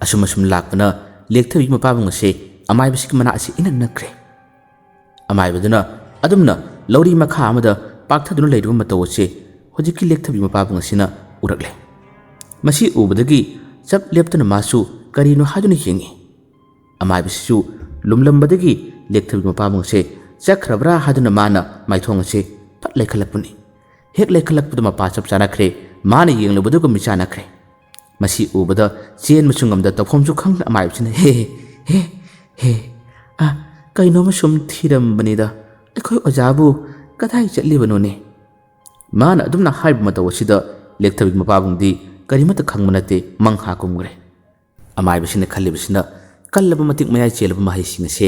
ꯑꯁꯨꯝ ꯑꯁꯨꯝ ꯂꯥꯛꯄꯅ ꯂꯦꯛꯊꯕꯤ ꯃꯄꯥꯕꯨꯡ ꯑꯁꯦ ꯑꯃꯥꯏꯕꯁꯤꯒꯤ ꯃꯅꯥꯛ ꯑꯁꯤ ꯏꯅꯛ ꯅꯛꯈ꯭ꯔꯦ꯫ ꯑꯃꯥꯏꯕꯗꯨꯅ ꯑꯗꯨꯝꯅ ꯂꯧꯔꯤ ꯃꯈꯥ ꯑꯃꯗ ꯄꯥꯛꯊꯗꯨꯅ ꯂꯩꯔꯤꯕ ꯃꯇꯧ ꯑꯁꯤ ꯍꯧꯖꯤꯛꯀꯤ ꯂꯦꯛꯊꯕꯤ ꯃꯄꯥꯕꯨꯡ ꯑꯁꯤꯅ ꯎꯔꯛꯂꯦ꯫ ꯃꯁꯤ ꯎꯕꯗꯒꯤ ꯆꯞ ꯂꯦꯞꯇꯨꯅ ꯃꯥꯁꯨ ꯀꯔꯤꯅꯣ ꯍꯥꯏꯗꯨꯅ ꯌꯦꯡꯉꯤ꯫ ꯑꯃꯥꯏꯕꯁꯤꯁꯨ ꯂꯨꯝꯂꯝꯕꯗꯒꯤ ꯂꯦꯛꯊꯕꯤ ꯃꯄꯥꯕꯨꯡ ꯑꯁꯦ ꯆꯠꯈ꯭ꯔꯕ꯭ꯔꯥ ꯍꯥꯏꯗꯨꯅ ꯃꯥꯅ ꯃꯥꯏꯊꯣꯡ ꯑꯁꯦ ꯐꯠ ꯂꯩꯈꯠꯂꯛꯄꯅꯤ꯫ ꯍꯦꯛ ꯂꯩꯈꯠꯂꯛꯄꯗ ꯃꯄꯥ ꯆꯞ ꯆꯥꯅꯈ꯭ꯔꯦ꯫ ꯃꯥꯅ ꯌꯦꯡꯂꯨꯕꯗꯨꯒ ꯃꯤꯠ ꯆꯥꯅꯈ꯭ꯔꯦ꯫ ꯃꯁꯤ ꯎꯕꯗ ꯆꯦꯟꯕꯁꯨ ꯉꯝꯗ ꯇꯧꯐꯝꯁꯨ ꯈꯪꯗ ꯑꯃꯥꯏꯕꯁꯤꯅ "ꯍꯦ ꯍꯦ ꯍꯦ ꯍꯦ, ꯑ, ꯀꯩꯅꯣꯝꯃ ꯁꯨꯝ ꯊꯤꯔꯝꯕꯅꯤꯗ, ꯑꯩꯈꯣꯏ ꯑꯣꯖꯥꯕꯨ ꯀꯗꯥꯏ ꯆꯠꯂꯤꯕꯅꯣꯅꯦ?" ꯃꯥꯅ ꯑꯗꯨꯝꯅ ꯍꯥꯏꯕ ꯃꯇꯧ ꯑꯁꯤꯗ ꯂꯦꯛꯊꯕꯤ ꯃꯄꯥꯕꯨꯡꯗꯤ ꯀꯔꯤꯃꯠꯇ ꯈꯪꯕ ꯅꯠꯇꯦ, ꯃꯪꯍꯥ ꯀꯨꯝꯈ꯭ꯔꯦ꯫ ꯑꯃꯥꯏꯕꯁꯤꯅ ꯈꯜꯂꯤꯕꯁꯤꯅ ꯀꯜꯂꯕ ꯃꯇꯤꯛ ꯃꯌꯥꯏ ꯆꯦꯜꯂꯕ ꯃꯍꯩꯁꯤꯡ ꯑꯁꯦ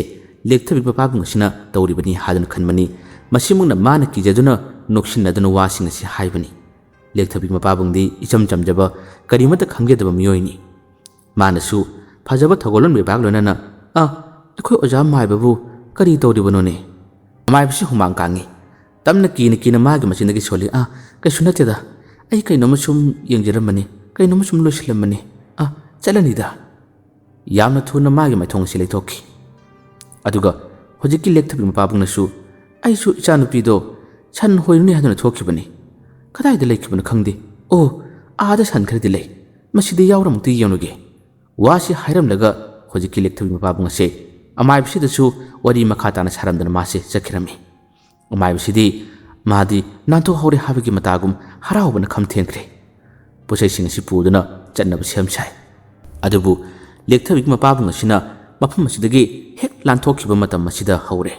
ꯂꯦꯛꯊꯕꯤ ꯃꯄꯥꯕꯨꯡ ꯑꯁꯤꯅ ꯇꯧꯔꯤꯕꯅꯤ ꯍꯥꯏꯗꯨꯅ ꯈꯟꯕꯅꯤ꯫ ꯃꯁꯤꯃꯛꯅ ꯃꯥꯅ ꯀꯤꯖꯗꯨꯅ ꯅꯣꯛꯁꯤꯟꯅꯗꯨꯅ ꯋꯥꯁꯤꯡ ꯑꯁꯤ ꯍꯥꯏꯕꯅꯤ꯫ ꯂꯦꯛꯊꯕꯤ ꯃꯄꯥꯕꯨꯡꯗꯤ ꯏꯆꯝ ꯆꯝꯖꯕ, ꯀꯔꯤꯃꯠꯇ ꯈꯪꯖꯗꯕ ꯃꯤꯑꯣꯏꯅꯤ꯫ ꯃꯥꯅꯁꯨ ꯐꯖꯕ ꯊꯧꯒꯜꯂꯣꯟ ꯕꯦꯕꯥꯔ ꯂꯣꯏꯅꯅ, "ꯑ, ꯑꯩꯈꯣꯏ ꯑꯣꯖꯥ ꯃꯥꯏꯕꯕꯨ ꯀꯔꯤ ꯇꯧꯔꯤꯕꯅꯣꯅꯦ?" ꯑꯃꯥꯏꯕꯁꯤ ꯍꯨꯃꯥꯡ ꯀꯥꯡꯉꯤ꯫ ꯇꯞꯅ ꯀꯤꯅ ꯀꯤꯅ ꯃꯥꯒꯤ ꯃꯆꯤꯟꯗꯒꯤ ꯁꯣꯜꯂꯤ, "ꯑ, ꯀꯩꯁꯨ ꯅꯠꯇꯦꯗ꯫ ꯑꯩ ꯀꯩꯅꯣꯝꯃ ꯁꯨꯝ ꯌꯦꯡꯖꯔꯝꯕꯅꯤ, ꯀꯩꯅꯣꯝꯃ ꯁꯨꯝ ꯂꯣꯏꯁꯤꯜꯂꯝꯕꯅꯤ꯫ ꯑ, ꯆꯠꯂꯅꯤꯗ꯫" ꯌꯥꯝꯅ ꯊꯨꯅ ꯃꯥꯒꯤ ꯃꯥꯏꯊꯣꯡ ꯑꯁꯤ ꯂꯩꯊꯣꯛꯈꯤ꯫ ꯑꯗꯨꯒ ꯍꯧꯖꯤꯛꯀꯤ ꯂꯦꯛꯊꯕꯤ ꯃꯄꯥꯕꯨꯡꯅꯁꯨ, "ꯑꯩꯁꯨ ꯏꯆꯥꯅꯨꯄꯤꯗꯣ ꯁꯟ ꯍꯣꯏꯔꯨꯅꯤ ꯍꯥꯏꯗꯨꯅ ꯊꯣꯛꯈꯤꯕꯅꯤ꯫ ꯀꯗꯥꯏꯗ ꯂꯩꯈꯤꯕꯅꯣ ꯈꯪꯗꯦ꯫ ꯑꯣ, ꯑꯥꯗ ꯁꯟ ꯈꯔꯗꯤ ꯂꯩ꯫ ꯃꯁꯤꯗ ꯌꯥꯎꯔꯝꯃꯨꯛꯇ ꯌꯦꯡꯂꯨꯒꯦ꯫" ꯋꯥꯁꯤ ꯍꯥꯏꯔꯝꯂꯒ ꯍꯧꯖꯤꯛꯀꯤ ꯂꯦꯛꯊꯕꯤ ꯃꯄꯥꯕꯨꯡ ꯑꯁꯦ ꯑꯃꯥꯏꯕꯁꯤꯗꯁꯨ ꯋꯥꯔꯤ ꯃꯈꯥ ꯇꯥꯅ ꯁꯥꯔꯝꯗꯅ ꯃꯥꯁꯦ ꯆꯠꯈꯤꯔꯝꯃꯤ꯫ ꯑꯃꯥꯏꯕꯁꯤꯗꯤ ꯃꯥꯗꯤ ꯅꯥꯟꯊꯣꯛꯍꯧꯔꯦ ꯍꯥꯏꯕꯒꯤ ꯃꯇꯥꯒꯨꯝ ꯍꯔꯥꯎꯕꯅ ꯈꯝ ꯊꯦꯡꯈ꯭ꯔꯦ꯫ ꯄꯣꯠꯆꯩꯁꯤꯡ ꯑꯁꯤ ꯄꯨꯗꯨꯅ ꯆꯠꯅꯕ ꯁꯦꯝ ꯁꯥꯏ꯫ ꯑꯗꯨꯕꯨ ꯂꯦꯛꯊꯕꯤꯒꯤ ꯃꯄꯥꯕꯨꯡ ꯑꯁꯤꯅ ꯃꯐꯝ ꯑꯁꯤꯗꯒꯤ ꯍꯦꯛ ꯂꯥꯟꯊꯣꯛꯈꯤꯕ ꯃꯇꯝ ꯑꯁꯤꯗ ꯍꯧꯔꯦ꯫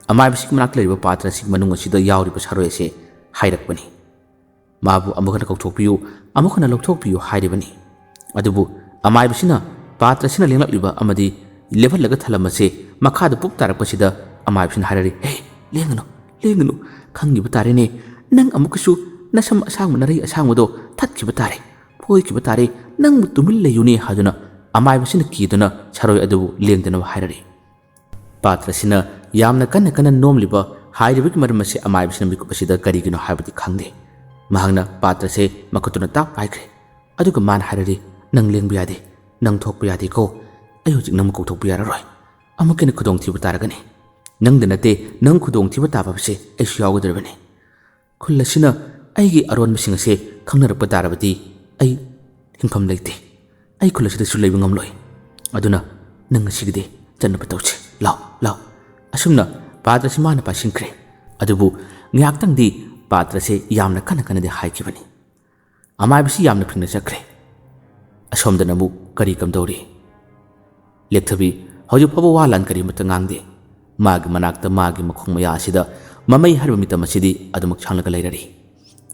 ꯑꯃꯥꯏꯕꯁꯤꯒꯤ ꯃꯅꯥꯛꯇ ꯂꯩꯔꯤꯕ ꯄꯥꯇ꯭ꯔ ꯑꯁꯤꯒꯤ ꯃꯅꯨꯡ ꯑꯁꯤꯗ ꯌꯥꯎꯔꯤꯕ ꯁꯥꯔꯣꯏ ꯑꯁꯦ ꯍꯥꯏꯔꯛꯄꯅꯤ꯫ ꯃꯥꯕꯨ ꯑꯃꯨꯛ ꯍꯟꯅ ꯀꯧꯊꯣꯛꯄꯤꯌꯨ, ꯑꯃꯨꯛ ꯍꯟꯅ ꯂꯧꯊꯣꯛꯄꯤꯌꯨ ꯍꯥꯏꯔꯤꯕꯅꯤ꯫ ꯑꯗꯨꯕꯨ ꯑꯃꯥꯏꯕꯁꯤꯅ ꯄꯥꯇ꯭ꯔꯁꯤꯅ ꯂꯦꯡꯂꯛꯂꯤꯕ ꯑꯃꯗꯤ ꯂꯦꯞꯍꯜꯂꯒ ꯊꯜꯂꯝꯕꯁꯦ ꯃꯈꯥꯗ ꯄꯨꯞ ꯇꯥꯔꯛꯄꯁꯤꯗ ꯑꯃꯥꯏꯕꯁꯤꯅ ꯍꯥꯏꯔꯔꯤ, "ꯍꯦ, ꯂꯦꯡꯒꯅꯨ, ꯂꯦꯡꯒꯅꯨ꯫ ꯈꯪꯉꯤꯕ ꯇꯥꯔꯦꯅꯦ, ꯅꯪ ꯑꯃꯨꯛꯀꯁꯨ ꯅꯁꯝ ꯑꯁꯥꯡꯕ ꯅꯔꯩ ꯑꯁꯥꯡꯕꯗꯣ ꯊꯠꯈꯤꯕ ꯇꯥꯔꯦ, ꯐꯣꯏꯈꯤꯕ ꯇꯥꯔꯦ, ꯅꯪꯕꯨ ꯇꯨꯃꯤꯟ ꯂꯩꯌꯨꯅꯦ" ꯍꯥꯏꯗꯨꯅ ꯑꯃꯥꯏꯕꯁꯤꯅ ꯀꯤꯗꯨꯅ ꯁꯥꯔꯣꯏ ꯑꯗꯨꯕꯨ ꯂꯦꯡꯗꯅꯕ ꯍꯥꯏꯔꯔꯤ꯫ ꯄꯥꯇ꯭ꯔꯁꯤꯅ ꯌꯥꯝꯅ ꯀꯟꯅ ꯀꯟꯅ ꯅꯣꯝꯂꯤꯕ ꯍꯥꯏꯔꯤꯕꯒꯤ ꯃꯔꯝ ꯑꯁꯤ ꯑꯃꯥꯏꯕꯁꯤꯅ ꯃꯤꯀꯨꯞ ꯑꯁꯤꯗ ꯀꯔꯤꯒꯤꯅꯣ ꯍꯥꯏꯕꯗꯤ ꯈꯪꯗꯦ꯫ ꯃꯍꯥꯛꯅ ꯄꯥꯇ꯭ꯔꯁꯦ ꯃꯈꯨꯠꯇꯨꯅ ꯇꯥꯛ ꯄꯥꯏꯈ꯭ꯔꯦ꯫ ꯑꯗꯨꯒ ꯃꯥꯅ ꯍꯥꯏꯔꯔꯤ, "ꯅꯪ ꯂꯦꯡꯕ ꯌꯥꯗꯦ, ꯅꯪ ꯊꯣꯛꯄ ꯌꯥꯗꯦꯀꯣ꯫ ꯑꯩ ꯍꯧꯖꯤꯛ ꯅꯪꯕꯨ ꯀꯧꯊꯣꯛꯄ ꯌꯥꯔꯔꯣꯏ꯫ ꯑꯃꯨꯛꯀ ꯍꯦꯟꯅ ꯈꯨꯗꯣꯡꯊꯤꯕ ꯇꯥꯔꯒꯅꯤ꯫ ꯅꯪꯗ ꯅꯠꯇꯦ, ꯅꯪ ꯈꯨꯗꯣꯡꯊꯤꯕ ꯇꯥꯕ ꯍꯥꯏꯕꯁꯦ ꯑꯩꯁꯨ ꯌꯥꯎꯒꯗꯧꯔꯤꯕꯅꯤ꯫ ꯈꯨꯜ ꯑꯁꯤꯅ ꯑꯩꯒꯤ ꯑꯔꯣꯟꯕꯁꯤꯡ ꯑꯁꯦ ꯈꯪꯅꯔꯛꯄ ꯇꯥꯔꯕꯗꯤ ꯑꯩ ꯍꯤꯡꯐꯝ ꯂꯩꯇꯦ꯫ ꯑꯩ ꯈꯨꯜ ꯑꯁꯤꯗꯁꯨ ꯂꯩꯕ ꯉꯝꯂꯣꯏ꯫ ꯑꯗꯨꯅ ꯅꯪ ꯉꯁꯤꯒꯤꯗꯤ ꯆꯠꯅꯕ ꯇꯧꯁꯤ꯫ ꯂꯥꯎ, ꯂꯥꯎ꯫" ꯑꯁꯨꯝꯅ ꯄꯥꯇ꯭ꯔꯁꯤ ꯃꯥꯅ ꯄꯥꯏꯁꯤꯟꯈ꯭ꯔꯦ꯫ ꯑꯗꯨꯕꯨ ꯉꯥꯏꯍꯥꯛꯇꯪꯗꯤ ꯄꯥꯇ꯭ꯔꯁꯦ ꯌꯥꯝꯅ ꯀꯟꯅ ꯀꯟꯅꯗꯤ ꯍꯥꯏꯈꯤꯕꯅꯤ꯫ ꯑꯃꯥꯏꯕꯁꯤ ꯌꯥꯝꯅ ꯐꯤꯡꯅ ꯆꯠꯈ꯭ꯔꯦ꯫ ꯑꯁꯣꯝꯗꯅ ꯑꯃꯨꯛ ꯀꯔꯤ ꯀꯝꯗꯧꯔꯤ? ꯂꯦꯛꯊꯕꯤ ꯍꯧꯖꯤꯛ ꯐꯥꯎꯕ ꯋꯥ ꯂꯥꯟ ꯀꯔꯤꯃꯠꯇ ꯉꯥꯡꯗꯦ꯫ ꯃꯥꯒꯤ ꯃꯅꯥꯛꯇ ꯃꯥꯒꯤ ꯃꯈꯣꯡ ꯃꯌꯥ ꯑꯁꯤꯗ ꯃꯃꯩ ꯍꯥꯏꯔꯤꯕ ꯃꯤꯇꯝ ꯑꯁꯤꯗꯤ ꯑꯗꯨꯃꯛ ꯁꯥꯡꯂꯒ ꯂꯩꯔꯔꯤ꯫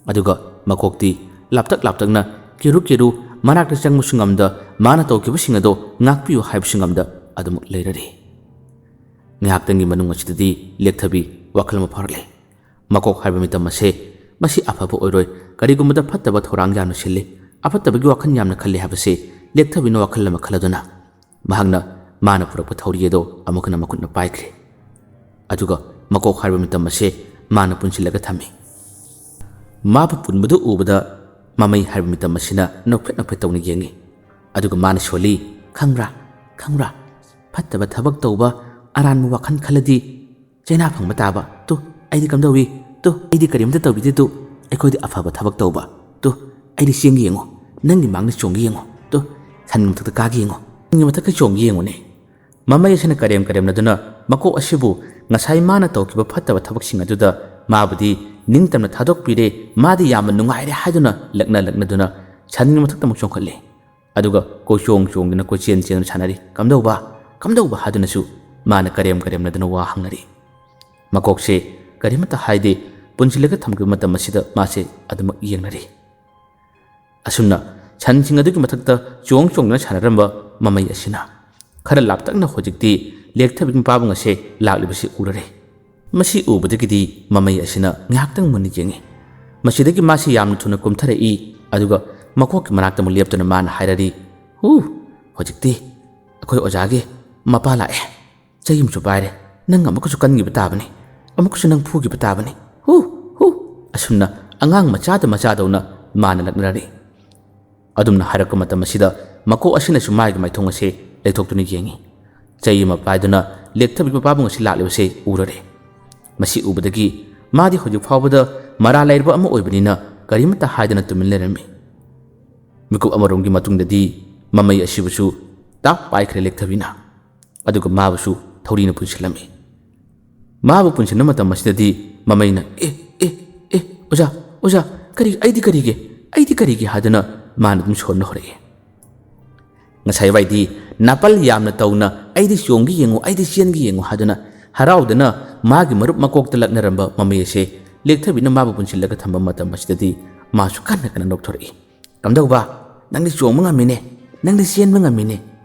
ꯑꯗꯨꯒ ꯃꯀꯣꯛꯇꯤ ꯂꯥꯞꯇꯛ ꯂꯥꯞꯇꯛꯅ ꯀꯤꯔꯨ ꯀꯤꯔꯨ ꯃꯅꯥꯛꯇ ꯆꯪꯕꯁꯨ ꯉꯝꯗ, ꯃꯥꯅ ꯇꯧꯈꯤꯕꯁꯤꯡ ꯑꯗꯣ ꯉꯥꯛꯄꯤꯌꯨ ꯍꯥꯏꯕꯁꯨ ꯉꯝꯗ ꯑꯗꯨꯃꯛ ꯂꯩꯔꯔꯤ꯫ ꯉꯥꯏꯍꯥꯛꯇꯪꯒꯤ ꯃꯅꯨꯡ ꯑꯁꯤꯗꯗꯤ ꯂꯦꯛꯊꯕꯤ ꯋꯥꯈꯜ ꯑꯃ ꯐꯥꯎꯔꯛꯂꯦ꯫ ꯃꯀꯣꯛ ꯍꯥꯏꯕ ꯃꯤꯇꯝ ꯑꯁꯦ ꯃꯁꯤ ꯑꯐꯕ ꯑꯣꯏꯔꯣꯏ, ꯀꯔꯤꯒꯨꯝꯕꯗ ꯐꯠꯇꯕ ꯊꯧꯔꯥꯡ ꯌꯥꯝꯅ ꯁꯤꯜꯂꯤ, ꯑꯐꯠꯇꯕꯒꯤ ꯋꯥꯈꯜ ꯌꯥꯝꯅ ꯈꯜꯂꯤ ꯍꯥꯏꯕꯁꯦ ꯂꯦꯛꯊꯕꯤꯅ ꯋꯥꯈꯜ ꯑꯃ ꯈꯜꯂꯗꯨꯅ ꯃꯍꯥꯛꯅ ꯃꯥꯅ ꯄꯨꯔꯛꯄ ꯊꯧꯔꯤ ꯑꯗꯣ ꯑꯃꯨꯛ ꯍꯟꯅ ꯃꯈꯨꯠꯅ ꯄꯥꯏꯈ꯭ꯔꯦ꯫ ꯑꯗꯨꯒ ꯃꯀꯣꯛ ꯍꯥꯏꯔꯤꯕ ꯃꯤꯇꯝ ꯑꯁꯦ ꯃꯥꯅ ꯄꯨꯟꯁꯤꯜꯂꯒ ꯊꯝꯃꯤ꯫ ꯃꯥꯕꯨ ꯄꯨꯟꯕꯗꯨ ꯎꯕꯗ ꯃꯃꯩ ꯍꯥꯏꯔꯤꯕ ꯃꯤꯇꯝ ꯑꯁꯤꯅ ꯅꯣꯛꯐꯦꯠ ꯅꯣꯛꯐꯦꯠ ꯇꯧꯅ ꯌꯦꯡꯉꯤ꯫ ꯑꯗꯨꯒ ꯃꯥꯅ ꯁꯣꯜꯂꯤ, "ꯈꯪꯕ꯭ꯔꯥ, ꯈꯪꯕ꯭ꯔꯥ? ꯐꯠꯇꯕ ꯊꯕꯛ ꯇꯧꯕ, ꯑꯔꯥꯟꯕ ꯋꯥꯈꯜ ꯈꯜꯂꯗꯤ ꯆꯩꯅꯥ ꯐꯪꯕ ꯇꯥꯕ꯫ ꯇꯨ, ꯑꯩꯗꯤ ꯀꯝꯗꯧꯏ? ꯇꯨ, ꯑꯩꯗꯤ ꯀꯔꯤꯝꯇ ꯇꯧꯕꯤꯗꯦ꯫ ꯇꯨ, ꯑꯩꯈꯣꯏꯗꯤ ꯑꯐꯕ ꯊꯕꯛ ꯇꯧꯕ꯫ ꯇꯨ, ꯑꯩꯗꯤ ꯆꯦꯡꯒ ꯌꯦꯡꯉꯨ, ꯅꯪꯒꯤ ꯃꯥꯡꯗ ꯆꯣꯡꯒ ꯌꯦꯡꯉꯨ꯫ ꯇꯨ, ꯁꯟ ꯃꯊꯛꯇ ꯀꯥꯒ ꯌꯦꯡꯉꯨ, ꯅꯪꯒꯤ ꯃꯊꯛꯇ ꯆꯣꯡꯒ ꯌꯦꯡꯉꯨꯅꯦ꯫" ꯃꯃꯩ ꯑꯁꯤꯅ ꯀꯔꯦꯝ ꯀꯔꯦꯝꯅꯗꯨꯅ ꯃꯀꯣꯛ ꯑꯁꯤꯕꯨ ꯉꯁꯥꯏ ꯃꯥꯅ ꯇꯧꯈꯤꯕ ꯐꯠꯇꯕ ꯊꯕꯛꯁꯤꯡ ꯑꯗꯨꯗ ꯃꯥꯕꯨꯗꯤ ꯅꯤꯡꯇꯝꯅ ꯊꯥꯗꯣꯛꯄꯤꯔꯦ, ꯃꯥꯗꯤ ꯌꯥꯝꯅ ꯅꯨꯡꯉꯥꯏꯔꯦ ꯍꯥꯏꯗꯨꯅ ꯂꯛꯅ ꯂꯛꯅꯗꯨꯅ ꯁꯟꯒꯤ ꯃꯊꯛꯇ ꯑꯃꯨꯛ ꯆꯣꯡꯈꯠꯂꯦ꯫ ꯑꯗꯨꯒ ꯀꯣꯏꯆꯣꯡ ꯆꯣꯡꯗꯨꯅ ꯀꯣꯏꯆꯦꯟ ꯆꯦꯟꯗꯨꯅ ꯁꯥꯟꯅꯔꯤ꯫ "ꯀꯝꯗꯧꯕ? ꯀꯝꯗꯧꯕ?" ꯍꯥꯏꯗꯨꯅꯁꯨ ꯃꯥꯅ ꯀꯔꯦꯝ ꯀꯔꯦꯝꯅꯗꯨꯅ ꯋꯥ ꯍꯪꯅꯔꯤ꯫ ꯃꯀꯣꯛꯁꯦ ꯀꯔꯤꯃꯠꯇ ꯍꯥꯏꯗꯦ꯫ ꯄꯨꯟꯁꯤꯜꯂꯒ ꯊꯝꯈꯤꯕ ꯃꯇꯝ ꯑꯁꯤꯗ ꯃꯥꯁꯦ ꯑꯗꯨꯃꯛ ꯌꯦꯡꯅꯔꯤ꯫ ꯑꯁꯨꯝꯅ ꯁꯟꯁꯤꯡ ꯑꯗꯨꯒꯤ ꯃꯊꯛꯇ ꯆꯣꯡ ꯆꯣꯡꯗꯨꯅ ꯁꯥꯟꯅꯔꯝꯕ ꯃꯃꯩ ꯑꯁꯤꯅ ꯈꯔ ꯂꯥꯞꯇꯛꯅ ꯍꯧꯖꯤꯛꯇꯤ ꯂꯦꯛꯊꯕꯤ ꯃꯄꯥꯕꯨꯡ ꯑꯁꯦ ꯂꯥꯛꯂꯤꯕꯁꯤ ꯎꯔꯔꯦ꯫ ꯃꯁꯤ ꯎꯕꯗꯒꯤꯗꯤ ꯃꯃꯩ ꯑꯁꯤꯅ ꯉꯥꯏꯍꯥꯛꯇꯪ ꯃꯨꯟꯅ ꯌꯦꯡꯉꯤ꯫ ꯃꯁꯤꯗꯒꯤ ꯃꯥꯁꯤ ꯌꯥꯝꯅ ꯊꯨꯅ ꯀꯨꯝꯊꯔꯛꯏ꯫ ꯑꯗꯨꯒ ꯃꯀꯣꯛꯀꯤ ꯃꯅꯥꯛꯇ ꯑꯃꯨꯛ ꯂꯦꯞꯇꯨꯅ ꯃꯥꯅ ꯍꯥꯏꯔꯔꯤ, "ꯍꯨ, ꯍꯧꯖꯤꯛꯇꯤ ꯑꯩꯈꯣꯏ ꯑꯣꯖꯥꯒꯤ ꯃꯄꯥ ꯂꯥꯛꯑꯦ꯫ ꯆꯩ ꯑꯃꯁꯨ ꯄꯥꯏꯔꯦ꯫ ꯅꯪ ꯑꯃꯨꯛꯀꯁꯨ ꯀꯟꯈꯤꯕ ꯇꯥꯕꯅꯤ꯫ ꯑꯃꯨꯛꯀꯁꯨ ꯅꯪ ꯐꯨꯈꯤꯕ ꯇꯥꯕꯅꯤ꯫ ꯍꯨ, ꯍꯨ!" ꯑꯁꯨꯝꯅ ꯑꯉꯥꯡ ꯃꯆꯥꯗ ꯃꯆꯥꯗꯧꯅ ꯃꯥꯅ ꯂꯛꯅꯔꯤ꯫ ꯑꯗꯨꯝꯅ ꯍꯥꯏꯔꯛꯄ ꯃꯇꯝ ꯑꯁꯤꯗ ꯃꯀꯣꯛ ꯑꯁꯤꯅꯁꯨ ꯃꯥꯒꯤ ꯃꯥꯏꯊꯣꯡ ꯑꯁꯦ ꯂꯩꯊꯣꯛꯇꯨꯅ ꯌꯦꯡꯉꯤ꯫ ꯆꯩ ꯑꯃ ꯄꯥꯏꯗꯨꯅ ꯂꯦꯛꯊꯕꯤ ꯃꯄꯥꯕꯨꯡ ꯑꯁꯤ ꯂꯥꯛꯂꯤꯕꯁꯦ ꯎꯔꯔꯦ꯫ ꯃꯁꯤ ꯎꯕꯗꯒꯤ ꯃꯥꯗꯤ ꯍꯧꯖꯤꯛ ꯐꯥꯎꯕꯗ ꯃꯔꯥꯜ ꯂꯩꯔꯕ ꯑꯃ ꯑꯣꯏꯕꯅꯤꯅ ꯀꯔꯤꯃꯠꯇ ꯍꯥꯏꯗꯅ ꯇꯨꯃꯤꯟ ꯂꯩꯔꯝꯃꯤ꯫ ꯃꯤꯀꯨꯞ ꯑꯃꯔꯣꯝꯒꯤ ꯃꯇꯨꯡꯗꯗꯤ ꯃꯃꯩ ꯑꯁꯤꯕꯨꯁꯨ ꯇꯥꯞ ꯄꯥꯏꯈ꯭ꯔꯦ ꯂꯦꯛꯊꯕꯤꯅ꯫ ꯑꯗꯨꯒ ꯃꯥꯕꯨꯁꯨ ꯊꯧꯔꯤꯅ ꯄꯨꯟꯁꯤꯜꯂꯝꯃꯤ꯫ ꯃꯥꯕꯨ ꯄꯨꯟꯁꯤꯟꯕ ꯃꯇꯝ ꯑꯁꯤꯗꯗꯤ ꯃꯃꯩꯅ, "ꯑꯦ, ꯑꯦ, ꯑꯦ, ꯑꯣꯖꯥ, ꯑꯣꯖꯥ, ꯀꯔꯤ, ꯑꯩꯗꯤ ꯀꯔꯤꯒꯤ, ꯑꯩꯗꯤ ꯀꯔꯤꯒꯤ?" ꯍꯥꯏꯗꯨꯅ ꯃꯥꯅ ꯑꯗꯨꯝ ꯁꯣꯟꯕ ꯍꯧꯔꯛꯏ꯫ ꯉꯁꯥꯏ ꯋꯥꯏꯗꯤ ꯅꯥꯄꯜ ꯌꯥꯝꯅ ꯇꯧꯅ, "ꯑꯩꯗꯤ ꯆꯣꯡꯒꯦ ꯌꯦꯡꯉꯨ, ꯑꯩꯗꯤ ꯆꯦꯟꯒꯦ ꯌꯦꯡꯉꯨ" ꯍꯥꯏꯗꯨꯅ ꯍꯔꯥꯎꯗꯅ ꯃꯥꯒꯤ ꯃꯔꯨꯞ ꯃꯀꯣꯛꯇ ꯂꯛꯅꯔꯝꯕ ꯃꯃꯩ ꯑꯁꯦ ꯂꯦꯛꯊꯕꯤꯅ ꯃꯥꯕꯨ ꯄꯨꯟꯁꯤꯜꯂꯒ ꯊꯝꯕ ꯃꯇꯝ ꯑꯁꯤꯗꯗꯤ ꯃꯥꯁꯨ ꯀꯟꯅ ꯀꯟꯅ ꯅꯣꯛꯊꯣꯔꯛꯏ꯫ "ꯀꯝꯗꯧꯕ? ꯅꯪꯗꯤ ꯆꯣꯡꯕ ꯉꯝꯃꯤꯅꯦ, ꯅꯪꯗꯤ ꯆꯦꯟꯕ ꯉꯝꯃꯤꯅꯦ,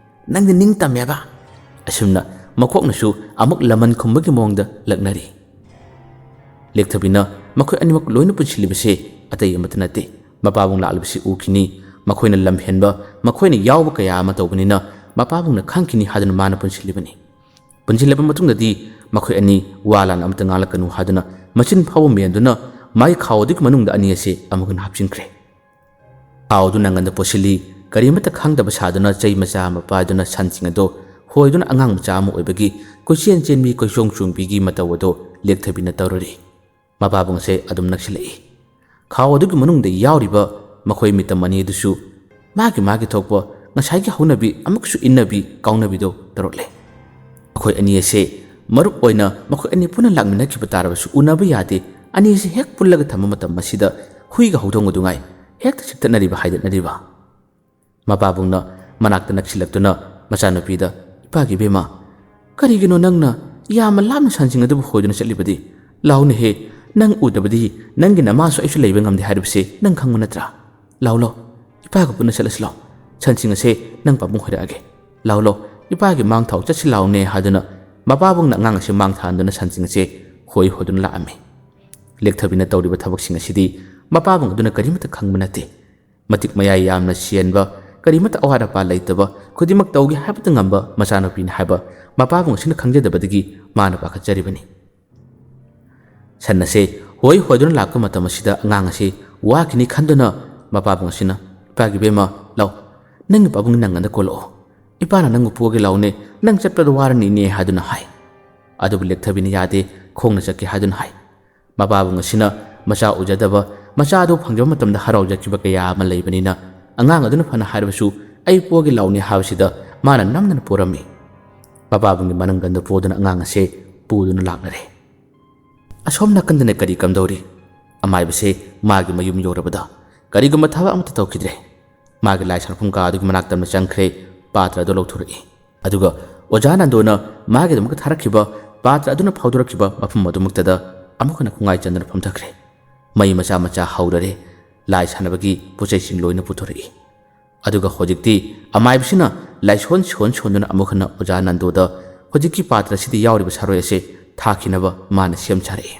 ꯅꯪꯗꯤ ꯅꯤꯡꯇꯝꯃꯦꯕ?" ꯑꯁꯨꯝꯅ ꯃꯀꯣꯛꯅꯁꯨ ꯑꯃꯨꯛ ꯂꯃꯟ ꯈꯨꯝꯕꯒꯤ ꯃꯑꯣꯡꯗ ꯂꯛꯅꯔꯤ꯫ ꯂꯦꯛꯊꯕꯤꯅ ꯃꯈꯣꯏ ꯑꯅꯤꯃꯛ ꯂꯣꯏꯅ ꯄꯨꯟꯁꯤꯜꯂꯤꯕꯁꯦ ꯑꯇꯩ ꯑꯃꯠꯇ ꯅꯠꯇꯦ꯫ ꯃꯄꯥꯕꯨꯡ ꯂꯥꯛꯂꯤꯕꯁꯤ ꯎꯈꯤꯅꯤ꯫ ꯃꯈꯣꯏꯅ ꯂꯝ ꯍꯦꯟꯕ, ꯃꯈꯣꯏꯅ ꯌꯥꯎꯕ ꯀꯌꯥ ꯑꯃ ꯇꯧꯕꯅꯤꯅ ꯃꯄꯥꯕꯨꯡꯅ ꯈꯪꯈꯤꯅꯤ ꯍꯥꯏꯗꯨꯅ ꯃꯥꯅ ꯄꯨꯟꯁꯤꯜꯂꯤꯕꯅꯤ꯫ ꯄꯨꯟꯁꯤꯜꯂꯕ ꯃꯇꯨꯡꯗꯗꯤ ꯃꯈꯣꯏ ꯑꯅꯤ ꯋꯥ ꯂꯥꯟ ꯑꯃꯠꯇ ꯉꯥꯡꯂꯛꯀꯅꯨ ꯍꯥꯏꯗꯨꯅ ꯃꯆꯤꯟ ꯐꯥꯎꯕ ꯃꯦꯟꯗꯨꯅ ꯃꯥꯒꯤ ꯈꯥꯎ ꯑꯗꯨꯒꯤ ꯃꯅꯨꯡꯗ ꯑꯅꯤ ꯑꯁꯦ ꯑꯃꯨꯛ ꯍꯟꯅ ꯍꯥꯞꯆꯤꯟꯈ꯭ꯔꯦ꯫ ꯈꯥꯎ ꯑꯗꯨ ꯅꯪꯒꯟꯗ ꯄꯣꯠꯁꯤꯜꯂꯤ꯫ ꯀꯔꯤꯃꯠꯇ ꯈꯪꯗꯕ ꯁꯥꯗꯨꯅ ꯆꯩ ꯃꯆꯥ ꯑꯃ ꯄꯥꯏꯗꯨꯅ ꯁꯟꯁꯤꯡ ꯑꯗꯣ ꯍꯣꯏꯗꯨꯅ ꯑꯉꯥꯡ ꯃꯆꯥ ꯑꯃ ꯑꯣꯏꯕꯒꯤ ꯀꯣꯏꯆꯦꯟ ꯆꯦꯟꯕꯤ ꯀꯣꯏꯆꯣꯡ ꯆꯣꯡꯕꯤꯒꯤ ꯃꯇꯧ ꯑꯗꯣ ꯂꯦꯛꯊꯕꯤꯅ ꯇꯧꯔꯔꯤ꯫ ꯃꯄꯥꯕꯨꯡꯁꯦ ꯑꯗꯨꯝ ꯅꯛꯁꯤꯜꯂꯛꯏ꯫ ꯈꯥꯎ ꯑꯗꯨꯒꯤ ꯃꯅꯨꯡꯗ ꯌꯥꯎꯔꯤꯕ ꯃꯈꯣꯏ ꯃꯤꯇꯝ ꯑꯅꯤ ꯑꯗꯨꯁꯨ ꯃꯥꯒꯤ ꯃꯥꯒꯤ ꯊꯣꯛꯄ ꯉꯁꯥꯏꯒꯤ ꯍꯧꯅꯕꯤ ꯑꯃꯨꯛꯀꯁꯨ ꯏꯟꯅꯕꯤ ꯀꯥꯎꯅꯕꯤꯗꯣ ꯇꯧꯔꯛꯂꯦ꯫ ꯃꯈꯣꯏ ꯑꯅꯤ ꯑꯁꯦ ꯃꯔꯨꯞ ꯑꯣꯏꯅ ꯃꯈꯣꯏ ꯑꯅꯤ ꯄꯨꯟꯅ ꯂꯥꯛꯃꯤꯟꯅꯈꯤꯕ ꯇꯥꯔꯕꯁꯨ ꯎꯅꯕ ꯌꯥꯗꯦ꯫ ꯑꯅꯤ ꯑꯁꯤ ꯍꯦꯛ ꯄꯨꯜꯂꯒ ꯊꯝꯕ ꯃꯇꯝ ꯑꯁꯤꯗ ꯍꯨꯏꯒ ꯍꯧꯗꯣꯡꯒ ꯑꯗꯨꯉꯥꯏ ꯍꯦꯛꯇ ꯆꯤꯛꯇꯠꯅꯔꯤꯕ ꯍꯥꯏꯗꯠꯅꯔꯤꯕ꯫ ꯃꯄꯥꯕꯨꯡꯅ ꯃꯅꯥꯛꯇ ꯅꯛꯁꯤꯜꯂꯛꯇꯨꯅ ꯃꯆꯥꯅꯨꯄꯤꯗ, "ꯏꯄꯥꯒꯤ ꯏꯕꯦꯝꯃ, ꯀꯔꯤꯒꯤꯅꯣ ꯅꯪꯅ ꯌꯥꯝꯅ ꯂꯥꯞꯅ ꯁꯟꯁꯤꯡ ꯑꯗꯨꯕꯨ ꯍꯣꯏꯗꯨꯅ ꯆꯠꯂꯤꯕꯗꯤ? ꯂꯥꯎꯅꯦꯍꯦ, ꯅꯪ ꯎꯗꯕꯗꯤ ꯅꯪꯒꯤ ꯅꯃꯥꯁꯨ ꯑꯩꯁꯨ ꯂꯩꯕ ꯉꯝꯗꯦ ꯍꯥꯏꯔꯤꯕꯁꯦ ꯅꯪ ꯈꯪꯕ ꯅꯠꯇ꯭ꯔꯥ? ꯂꯥꯎ ꯂꯥꯎ, ꯏꯄꯥꯒ ꯄꯨꯟꯅ ꯆꯠꯂꯁꯤ ꯂꯥꯎ꯫ ꯁꯟꯁꯤꯡ ꯑꯁꯦ ꯅꯪ ꯄꯥꯕꯨꯡ ꯍꯣꯏꯔꯛꯑꯒꯦ꯫ ꯂꯥꯎ ꯂꯥꯎ, ꯏꯄꯥꯒꯤ ꯃꯥꯡ ꯊꯥꯎ ꯆꯠꯁꯤ ꯂꯥꯎꯅꯦ ꯍꯥꯏꯗꯨꯅ ꯃꯄꯥꯕꯨꯡꯅ ꯑꯉꯥꯡ ꯑꯁꯦ ꯃꯥꯡ ꯊꯥꯍꯟꯗꯨꯅ ꯁꯟꯁꯤꯡ ꯑꯁꯦ ꯍꯣꯏ ꯍꯣꯏꯗꯨꯅ ꯂꯥꯛꯑꯝꯃꯤ꯫ ꯂꯦꯛꯊꯕꯤꯅ ꯇꯧꯔꯤꯕ ꯊꯕꯛꯁꯤꯡ ꯑꯁꯤꯗꯤ ꯃꯄꯥꯕꯨꯡ ꯑꯗꯨꯅ ꯀꯔꯤꯃꯠꯇ ꯈꯪꯕ ꯅꯠꯇꯦ꯫ ꯃꯇꯤꯛ ꯃꯌꯥꯏ ꯌꯥꯝꯅ ꯁꯦꯟꯕ, ꯀꯔꯤꯃꯠꯇ ꯑꯋꯥꯠ ꯑꯄꯥ ꯂꯩꯇꯕ, ꯈꯨꯗꯤꯡꯃꯛ ꯇꯧꯒꯦ ꯍꯥꯏꯕꯇ ꯉꯝꯕ ꯃꯆꯥꯅꯨꯄꯤꯅꯤ ꯍꯥꯏꯕ ꯃꯄꯥꯕꯨꯡ ꯑꯁꯤꯅ ꯈꯪꯖꯗꯕꯗꯒꯤ ꯃꯥꯅ ꯄꯥꯈꯠꯆꯔꯤꯕꯅꯤ꯫ ꯁꯟ ꯑꯁꯦ ꯍꯣꯏ ꯍꯣꯏꯗꯨꯅ ꯂꯥꯛꯄ ꯃꯇꯝ ꯑꯁꯤꯗ ꯑꯉꯥꯡ ꯑꯁꯤ ꯋꯥꯈꯤꯅꯤ ꯈꯟꯗꯨꯅ ꯃꯄꯥꯕꯨꯡ ꯑꯁꯤꯅ, "ꯏꯄꯥꯒꯤ ꯏꯕꯦꯝꯃ, ꯂꯥꯎ, ꯅꯪꯒꯤ ꯄꯥꯕꯨꯡ ꯅꯪ ꯑꯗ ꯀꯣꯜꯂꯛꯑꯣ꯫ ꯏꯄꯥꯅ ꯅꯪꯕꯨ ꯄꯨꯒꯦ ꯂꯥꯎꯅꯦ, ꯅꯪ ꯆꯠꯄꯗ ꯋꯥꯔꯅꯤꯅꯦ" ꯍꯥꯏꯗꯨꯅ ꯍꯥꯏ꯫ ꯑꯗꯨꯕꯨ ꯂꯦꯛꯊꯕꯤꯅ ꯌꯥꯗꯦ, ꯈꯣꯡꯅ ꯆꯠꯀꯦ ꯍꯥꯏꯗꯨꯅ ꯍꯥꯏ꯫ ꯃꯄꯥꯕꯨꯡ ꯑꯁꯤꯅ ꯃꯆꯥ ꯎꯖꯗꯕ, ꯃꯆꯥ ꯑꯗꯨ ꯐꯪꯖꯕ ꯃꯇꯝꯗ ꯍꯔꯥꯎꯖꯈꯤꯕ ꯀꯌꯥ ꯑꯃ ꯂꯩꯕꯅꯤꯅ, ꯑꯉꯥꯡ ꯑꯗꯨꯅ ꯐꯅ ꯍꯥꯏꯔꯕꯁꯨ "ꯑꯩ ꯄꯣꯒꯦ ꯂꯥꯎꯅꯤ" ꯍꯥꯏꯕꯁꯤꯗ ꯃꯥꯅ ꯅꯝꯗꯅ ꯄꯣꯔꯝꯃꯤ꯫ ꯃꯄꯥꯕꯨꯡꯒꯤ ꯃꯅꯪꯒꯟꯗ ꯄꯣꯗꯨꯅ ꯑꯉꯥꯡ ꯑꯁꯦ ꯄꯨꯗꯨꯅ ꯂꯥꯛꯅꯔꯦ꯫ ꯑꯁꯣꯝ ꯅꯥꯀꯟꯗꯅ ꯀꯔꯤ ꯀꯝꯗꯧꯔꯤ? ꯑꯃꯥꯏꯕꯁꯦ ꯃꯥꯒꯤ ꯃꯌꯨꯝ ꯌꯧꯔꯕꯗ ꯀꯔꯤꯒꯨꯝꯕ ꯊꯕꯛ ꯑꯃꯠꯇ ꯇꯧꯈꯤꯗ꯭ꯔꯦ꯫ ꯃꯥꯒꯤ ꯂꯥꯏ ꯁꯥꯟꯅꯐꯝ ꯀꯥ ꯑꯗꯨꯒꯤ ꯃꯅꯥꯛꯇ ꯑꯃ ꯆꯪꯈ꯭ꯔꯦ, ꯄꯥꯇ꯭ꯔ ꯑꯗꯨ ꯂꯧꯊꯣꯔꯛꯏ꯫ ꯑꯗꯨꯒ ꯑꯣꯖꯥ ꯅꯟꯗꯣꯅ ꯃꯥꯒꯤꯗꯃꯛꯇ ꯊꯥꯔꯛꯈꯤꯕ ꯄꯥꯇ꯭ꯔ ꯑꯗꯨꯅ ꯐꯥꯎꯗꯣꯔꯛꯈꯤꯕ ꯃꯐꯝ ꯑꯗꯨꯃꯛꯇꯗ ꯑꯃꯨꯛ ꯍꯟꯅ ꯈꯣꯡꯉꯥꯏ ꯆꯟꯗꯨꯅ ꯐꯝꯊꯈ꯭ꯔꯦ꯫ ꯃꯩ ꯃꯆꯥ ꯃꯆꯥ ꯍꯧꯔꯔꯦ꯫ ꯂꯥꯏ ꯁꯥꯟꯅꯕꯒꯤ ꯄꯣꯠꯆꯩꯁꯤꯡ ꯂꯣꯏꯅ ꯄꯨꯊꯣꯔꯛꯏ꯫ ꯑꯗꯨꯒ ꯍꯧꯖꯤꯛꯇꯤ ꯑꯃꯥꯏꯕꯁꯤꯅ ꯂꯥꯏꯁꯣꯟ ꯁꯣꯟ ꯁꯣꯟꯗꯨꯅ ꯑꯃꯨꯛ ꯍꯟꯅ ꯑꯣꯖꯥ ꯅꯟꯗꯣꯗ ꯍꯧꯖꯤꯛꯀꯤ ꯄꯥꯇ꯭ꯔ ꯑꯁꯤꯗ ꯌꯥꯎꯔꯤꯕ ꯁꯥꯔꯣꯏ ꯑꯁꯦ ꯊꯥꯈꯤꯅꯕ ꯃꯥꯅ ꯁꯦꯝ ꯁꯥꯔꯛꯏ꯫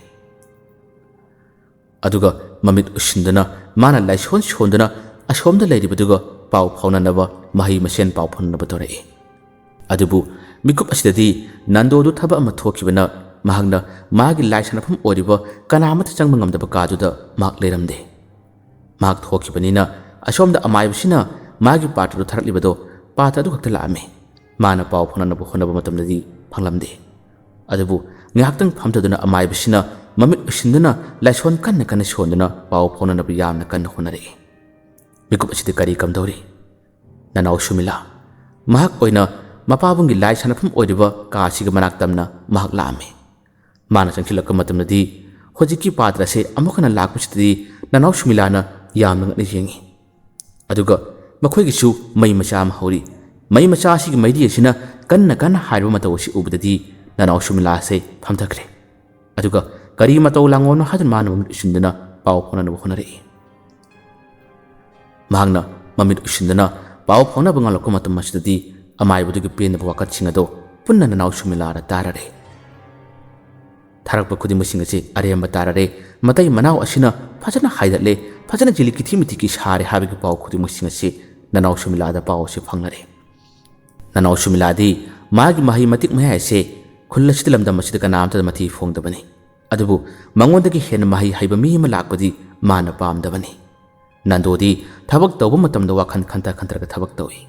ꯑꯗꯨꯒ ꯃꯃꯤꯠ ꯎꯏꯁꯤꯟꯗꯨꯅ ꯃꯥꯅ ꯂꯥꯏꯁꯣꯟ ꯁꯣꯟꯗꯨꯅ ꯑꯁꯣꯝꯗ ꯂꯩꯔꯤꯕꯗꯨꯒ ꯄꯥꯎ ꯐꯥꯎꯅꯅꯕ, ꯃꯍꯩ ꯃꯁꯦꯟ ꯄꯥꯎ ꯐꯥꯎꯅꯅꯕ ꯇꯧꯔꯛꯏ꯫ ꯑꯗꯨꯕꯨ ꯃꯤꯀꯨꯞ ꯑꯁꯤꯗꯗꯤ ꯅꯟꯗꯣꯗꯨ ꯊꯕꯛ ꯑꯃ ꯊꯣꯛꯈꯤꯕꯅ ꯃꯍꯥꯛꯅ ꯃꯥꯒꯤ ꯂꯥꯏ ꯁꯥꯟꯅꯐꯝ ꯑꯣꯏꯔꯤꯕ ꯀꯅꯥꯃꯠꯇ ꯆꯪꯕ ꯉꯝꯗꯕ ꯀꯥꯗꯨꯗ ꯃꯍꯥꯛ ꯂꯩꯔꯝꯗꯦ꯫ ꯃꯍꯥꯛ ꯊꯣꯛꯈꯤꯕꯅꯤꯅ ꯑꯁꯣꯝꯗ ꯑꯃꯥꯏꯕꯁꯤꯅ ꯃꯥꯒꯤ ꯄꯥꯇ꯭ꯔꯗꯨ ꯊꯥꯔꯛꯂꯤꯕꯗꯣ ꯄꯥꯇ꯭ꯔ ꯑꯗꯨ ꯈꯛꯇ ꯂꯥꯛꯑꯝꯃꯤ꯫ ꯃꯥꯅ ꯄꯥꯎ ꯐꯥꯎꯅꯅꯕ ꯍꯣꯠꯅꯕ ꯃꯇꯝꯗꯗꯤ ꯐꯪꯂꯝꯗꯦ꯫ ꯑꯗꯨꯕꯨ ꯉꯥꯏꯍꯥꯛꯇꯪ ꯐꯝꯊꯗꯨꯅ ꯑꯃꯥꯏꯕꯁꯤꯅ ꯃꯃꯤꯠ ꯎꯏꯁꯤꯟꯗꯨꯅ ꯂꯥꯏꯁꯣꯟ ꯀꯟꯅ ꯀꯟꯅ ꯁꯣꯟꯗꯨꯅ ꯄꯥꯎ ꯐꯥꯎꯅꯅꯕ ꯌꯥꯝꯅ ꯀꯟꯅ ꯍꯣꯠꯅꯔꯛꯏ꯫ ꯃꯤꯀꯨꯞ ꯑꯁꯤꯗ ꯀꯔꯤ ꯀꯝꯗꯧꯔꯤ? ꯅꯅꯥꯎ ꯁꯨꯃꯤꯂꯥ꯫ ꯃꯍꯥꯛ ꯑꯣꯏꯅ ꯃꯄꯥꯕꯨꯡꯒꯤ ꯂꯥꯏ ꯁꯥꯟꯅꯐꯝ ꯑꯣꯏꯔꯤꯕ ꯀꯥ ꯑꯁꯤꯒꯤ ꯃꯅꯥꯛ ꯇꯝꯅ ꯃꯍꯥꯛ ꯂꯥꯛꯑꯝꯃꯤ꯫ ꯃꯥꯅ ꯆꯪꯁꯤꯜꯂꯛꯄ ꯃꯇꯝꯗꯗꯤ ꯍꯧꯖꯤꯛꯀꯤ ꯄꯥꯇ꯭ꯔ ꯑꯁꯤ ꯑꯃꯨꯛ ꯍꯟꯅ ꯂꯥꯛꯄꯁꯤꯗꯗꯤ ꯅꯅꯥꯎ ꯁꯨꯃꯤꯂꯥꯅ ꯌꯥꯝꯅ ꯉꯛꯅ ꯌꯦꯡꯉꯤ꯫ ꯑꯗꯨꯒ ꯃꯈꯣꯏꯒꯤꯁꯨ ꯃꯩ ꯃꯆꯥ ꯑꯃ ꯍꯧꯔꯤ꯫ ꯃꯩ ꯃꯆꯥ ꯑꯁꯤꯒꯤ ꯃꯩꯔꯤ ꯑꯁꯤꯅ ꯀꯟꯅ ꯀꯟꯅ ꯍꯥꯏꯔꯕ ꯃꯇꯧ ꯑꯁꯤ ꯎꯕꯗꯗꯤ ꯅꯅꯥꯎ ꯁꯨꯃꯤꯂꯥ ꯑꯁꯦ ꯐꯝꯊꯈ꯭ꯔꯦ꯫ ꯑꯗꯨꯒ ꯀꯔꯤ ꯃꯇꯧ ꯂꯥꯡꯉꯣꯅꯣ ꯍꯥꯏꯗꯨꯅ ꯃꯥꯅ ꯃꯃꯤꯠ ꯎꯏꯁꯤꯟꯗꯨꯅ ꯄꯥꯎ ꯐꯥꯎꯅꯅꯕ ꯍꯣꯠꯅꯔꯛꯏ꯫ ꯃꯍꯥꯛꯅ ꯃꯃꯤꯠ ꯎꯏꯁꯤꯟꯗꯨꯅ ꯄꯥꯎ ꯐꯥꯎꯅꯕ ꯉꯝꯂꯛꯄ ꯃꯇꯝ ꯑꯁꯤꯗꯗꯤ ꯑꯃꯥꯏꯕꯗꯨꯒꯤ ꯄꯦꯟꯗꯕ ꯋꯥꯀꯠꯁꯤꯡ ꯑꯗꯣ ꯄꯨꯟꯅ ꯅꯅꯥꯎ ꯁꯨꯃꯤꯂꯥꯗ ꯇꯥꯔꯔꯦ꯫ ꯊꯥꯔꯛꯄ ꯈꯨꯗꯤꯡꯃꯛꯁꯤꯡ ꯑꯁꯤ ꯑꯔꯦꯝꯕ ꯇꯥꯔꯔꯦ꯫ ꯃꯇꯩ ꯃꯅꯥꯎ ꯑꯁꯤꯅ ꯐꯖꯅ ꯍꯥꯏꯗꯠꯂꯦ, ꯐꯖꯅ ꯖꯤꯂꯤ ꯀꯤꯊꯤ ꯃꯤꯊꯤꯀꯤ ꯁꯥꯔꯦ ꯍꯥꯏꯕꯒꯤ ꯄꯥꯎ ꯈꯨꯗꯤꯡꯃꯛꯁꯤꯡ ꯑꯁꯤ ꯅꯅꯥꯎ ꯁꯨꯃꯤꯂꯥꯗ ꯄꯥꯎ ꯑꯁꯤ ꯐꯪꯂꯔꯦ꯫ ꯅꯅꯥꯎ ꯁꯨꯃꯤꯂꯥꯗꯤ ꯃꯥꯒꯤ ꯃꯍꯩ ꯃꯇꯤꯛ ꯃꯌꯥꯏ ꯑꯁꯦ ꯈꯨꯜ ꯑꯁꯤꯗ, ꯂꯝꯗꯝ ꯑꯁꯤꯗ ꯀꯅꯥꯝꯇꯗ ꯃꯊꯤ ꯐꯣꯡꯗꯕꯅꯤ꯫ ꯑꯗꯨꯕꯨ ꯃꯉꯣꯟꯗꯒꯤ ꯍꯦꯟꯅ ꯃꯍꯩ ꯍꯩꯕ ꯃꯤ ꯑꯃ ꯂꯥꯛꯄꯗꯤ ꯃꯥꯅ ꯄꯥꯝꯗꯕꯅꯤ꯫ ꯅꯟꯗꯣꯗꯤ ꯊꯕꯛ ꯇꯧꯕ ꯃꯇꯝꯗ ꯋꯥꯈꯜ ꯈꯟꯊ ꯈꯟꯊꯔꯒ ꯊꯕꯛ ꯇꯧꯏ꯫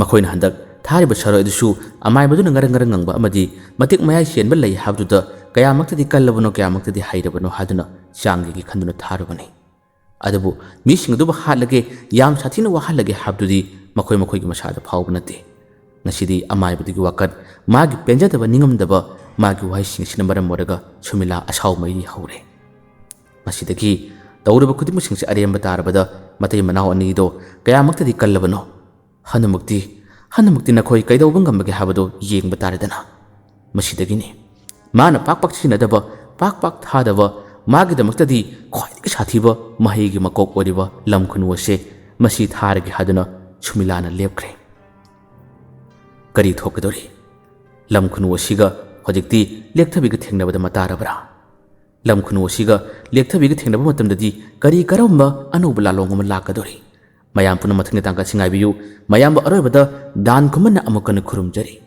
ꯃꯈꯣꯏꯅ ꯍꯟꯗꯛ ꯊꯥꯔꯤꯕ ꯁꯔꯣꯏ ꯑꯗꯨꯁꯨ ꯑꯃꯥꯏꯕꯗꯨꯅ ꯉꯔꯪ ꯉꯔꯪ ꯉꯪꯕ ꯑꯃꯗꯤ ꯃꯇꯤꯛ ꯃꯌꯥꯏ ꯆꯦꯟꯕ ꯂꯩ ꯍꯥꯏꯕꯗꯨꯗ ꯀꯌꯥꯃꯛꯇꯗꯤ ꯀꯜꯂꯕꯅꯣ, ꯀꯌꯥꯃꯛꯇꯗꯤ ꯍꯩꯔꯕꯅꯣ ꯍꯥꯏꯗꯨꯅ ꯆꯥꯡꯌꯦꯡꯒꯦ ꯈꯟꯗꯨꯅ ꯊꯥꯔꯨꯕꯅꯤ꯫ ꯑꯗꯨꯕꯨ ꯃꯤꯁꯤꯡ ꯑꯗꯨꯕꯨ ꯍꯥꯠꯂꯒꯦ, ꯌꯥꯝ ꯁꯥꯊꯤꯅ ꯋꯥꯍꯜꯂꯒꯦ ꯍꯥꯏꯕꯗꯨꯗꯤ ꯃꯈꯣꯏ ꯃꯈꯣꯏꯒꯤ ꯃꯁꯥꯗ ꯐꯥꯎꯕ ꯅꯠꯇꯦ꯫ ꯉꯁꯤꯗꯤ ꯑꯃꯥꯏꯕꯗꯨꯒꯤ ꯋꯥꯀꯠ, ꯃꯥꯒꯤ ꯄꯦꯟꯖꯗꯕ, ꯅꯤꯡꯉꯝꯗꯕ, ꯃꯥꯒꯤ ꯋꯥꯍꯩꯁꯤꯡ ꯑꯁꯤꯅ ꯃꯔꯝ ꯑꯣꯏꯔꯒ ꯁꯨꯃꯤꯂꯥ ꯑꯁꯥꯎ ꯃꯩꯔꯤ ꯍꯧꯔꯦ꯫ ꯃꯁꯤꯗꯒꯤ ꯇꯧꯔꯤꯕ ꯈꯨꯗꯤꯡꯃꯛꯁꯤꯡꯁꯦ ꯑꯔꯦꯝꯕ ꯇꯥꯔꯕꯗ ꯃꯇꯩ ꯃꯅꯥꯎ ꯑꯅꯤꯗꯣ ꯀꯌꯥꯃꯛꯇꯗꯤ ꯀꯜꯂꯕꯅꯣ? ꯍꯟꯗꯃꯛꯇꯤ, ꯍꯟꯗꯃꯛꯇꯤ ꯅꯈꯣꯏ ꯀꯩꯗꯧꯕ ꯉꯝꯕꯒꯦ ꯍꯥꯏꯕꯗꯨ ꯌꯦꯡꯕ ꯇꯥꯔꯦꯗꯅ꯫ ꯃꯁꯤꯗꯒꯤꯅꯤ ꯃꯥꯅ ꯄꯥꯛ ꯄꯥꯛ ꯁꯤꯖꯤꯟꯅꯗꯕ, ꯄꯥꯛ ꯄꯥꯛ ꯊꯥꯗꯕ, ꯃꯥꯒꯤꯗꯃꯛꯇꯗꯤ ꯈ꯭ꯋꯥꯏꯗꯒꯤ ꯁꯥꯊꯤꯕ ꯃꯍꯩꯒꯤ ꯃꯀꯣꯛ ꯑꯣꯏꯔꯤꯕ ꯂꯝ ꯈꯨꯅꯨ ꯑꯁꯦ, ꯃꯁꯤ ꯊꯥꯔꯒꯦ ꯍꯥꯏꯗꯨꯅ ꯁꯨꯃꯤꯂꯥꯅ ꯂꯦꯞꯈ꯭ꯔꯦ꯫ ꯀꯔꯤ ꯊꯣꯛꯀꯗꯧꯔꯤ? ꯂꯝ ꯈꯨꯅꯨ ꯑꯁꯤꯒ ꯍꯧꯖꯤꯛꯇꯤ ꯂꯦꯛꯊꯕꯤꯒ ꯊꯦꯡꯅꯕꯗ ꯃꯇꯥꯔꯕ꯭ꯔꯥ? ꯂꯝ ꯈꯨꯅꯨ ꯑꯁꯤꯒ ꯂꯦꯛꯊꯕꯤꯒ ꯊꯦꯡꯅꯕ ꯃꯇꯝꯗꯗꯤ ꯀꯔꯤ ꯀꯔꯝꯕ ꯑꯅꯧꯕ ꯂꯥꯂꯣꯡ ꯑꯃ ꯂꯥꯛꯀꯗꯧꯔꯤ? ꯃꯌꯥꯝ ꯄꯨꯝꯅꯃꯛ ꯃꯊꯪꯒꯤ ꯇꯥꯡꯀꯛꯁꯤ ꯉꯥꯏꯕꯤꯌꯨ꯫ ꯃꯌꯥꯝꯕꯨ ꯑꯔꯣꯏꯕꯗ ꯗꯥꯟ ꯈꯨꯃꯟꯅ ꯑꯃꯨꯛ ꯍꯟꯅ ꯈꯨꯔꯨꯝꯖꯔꯤ꯫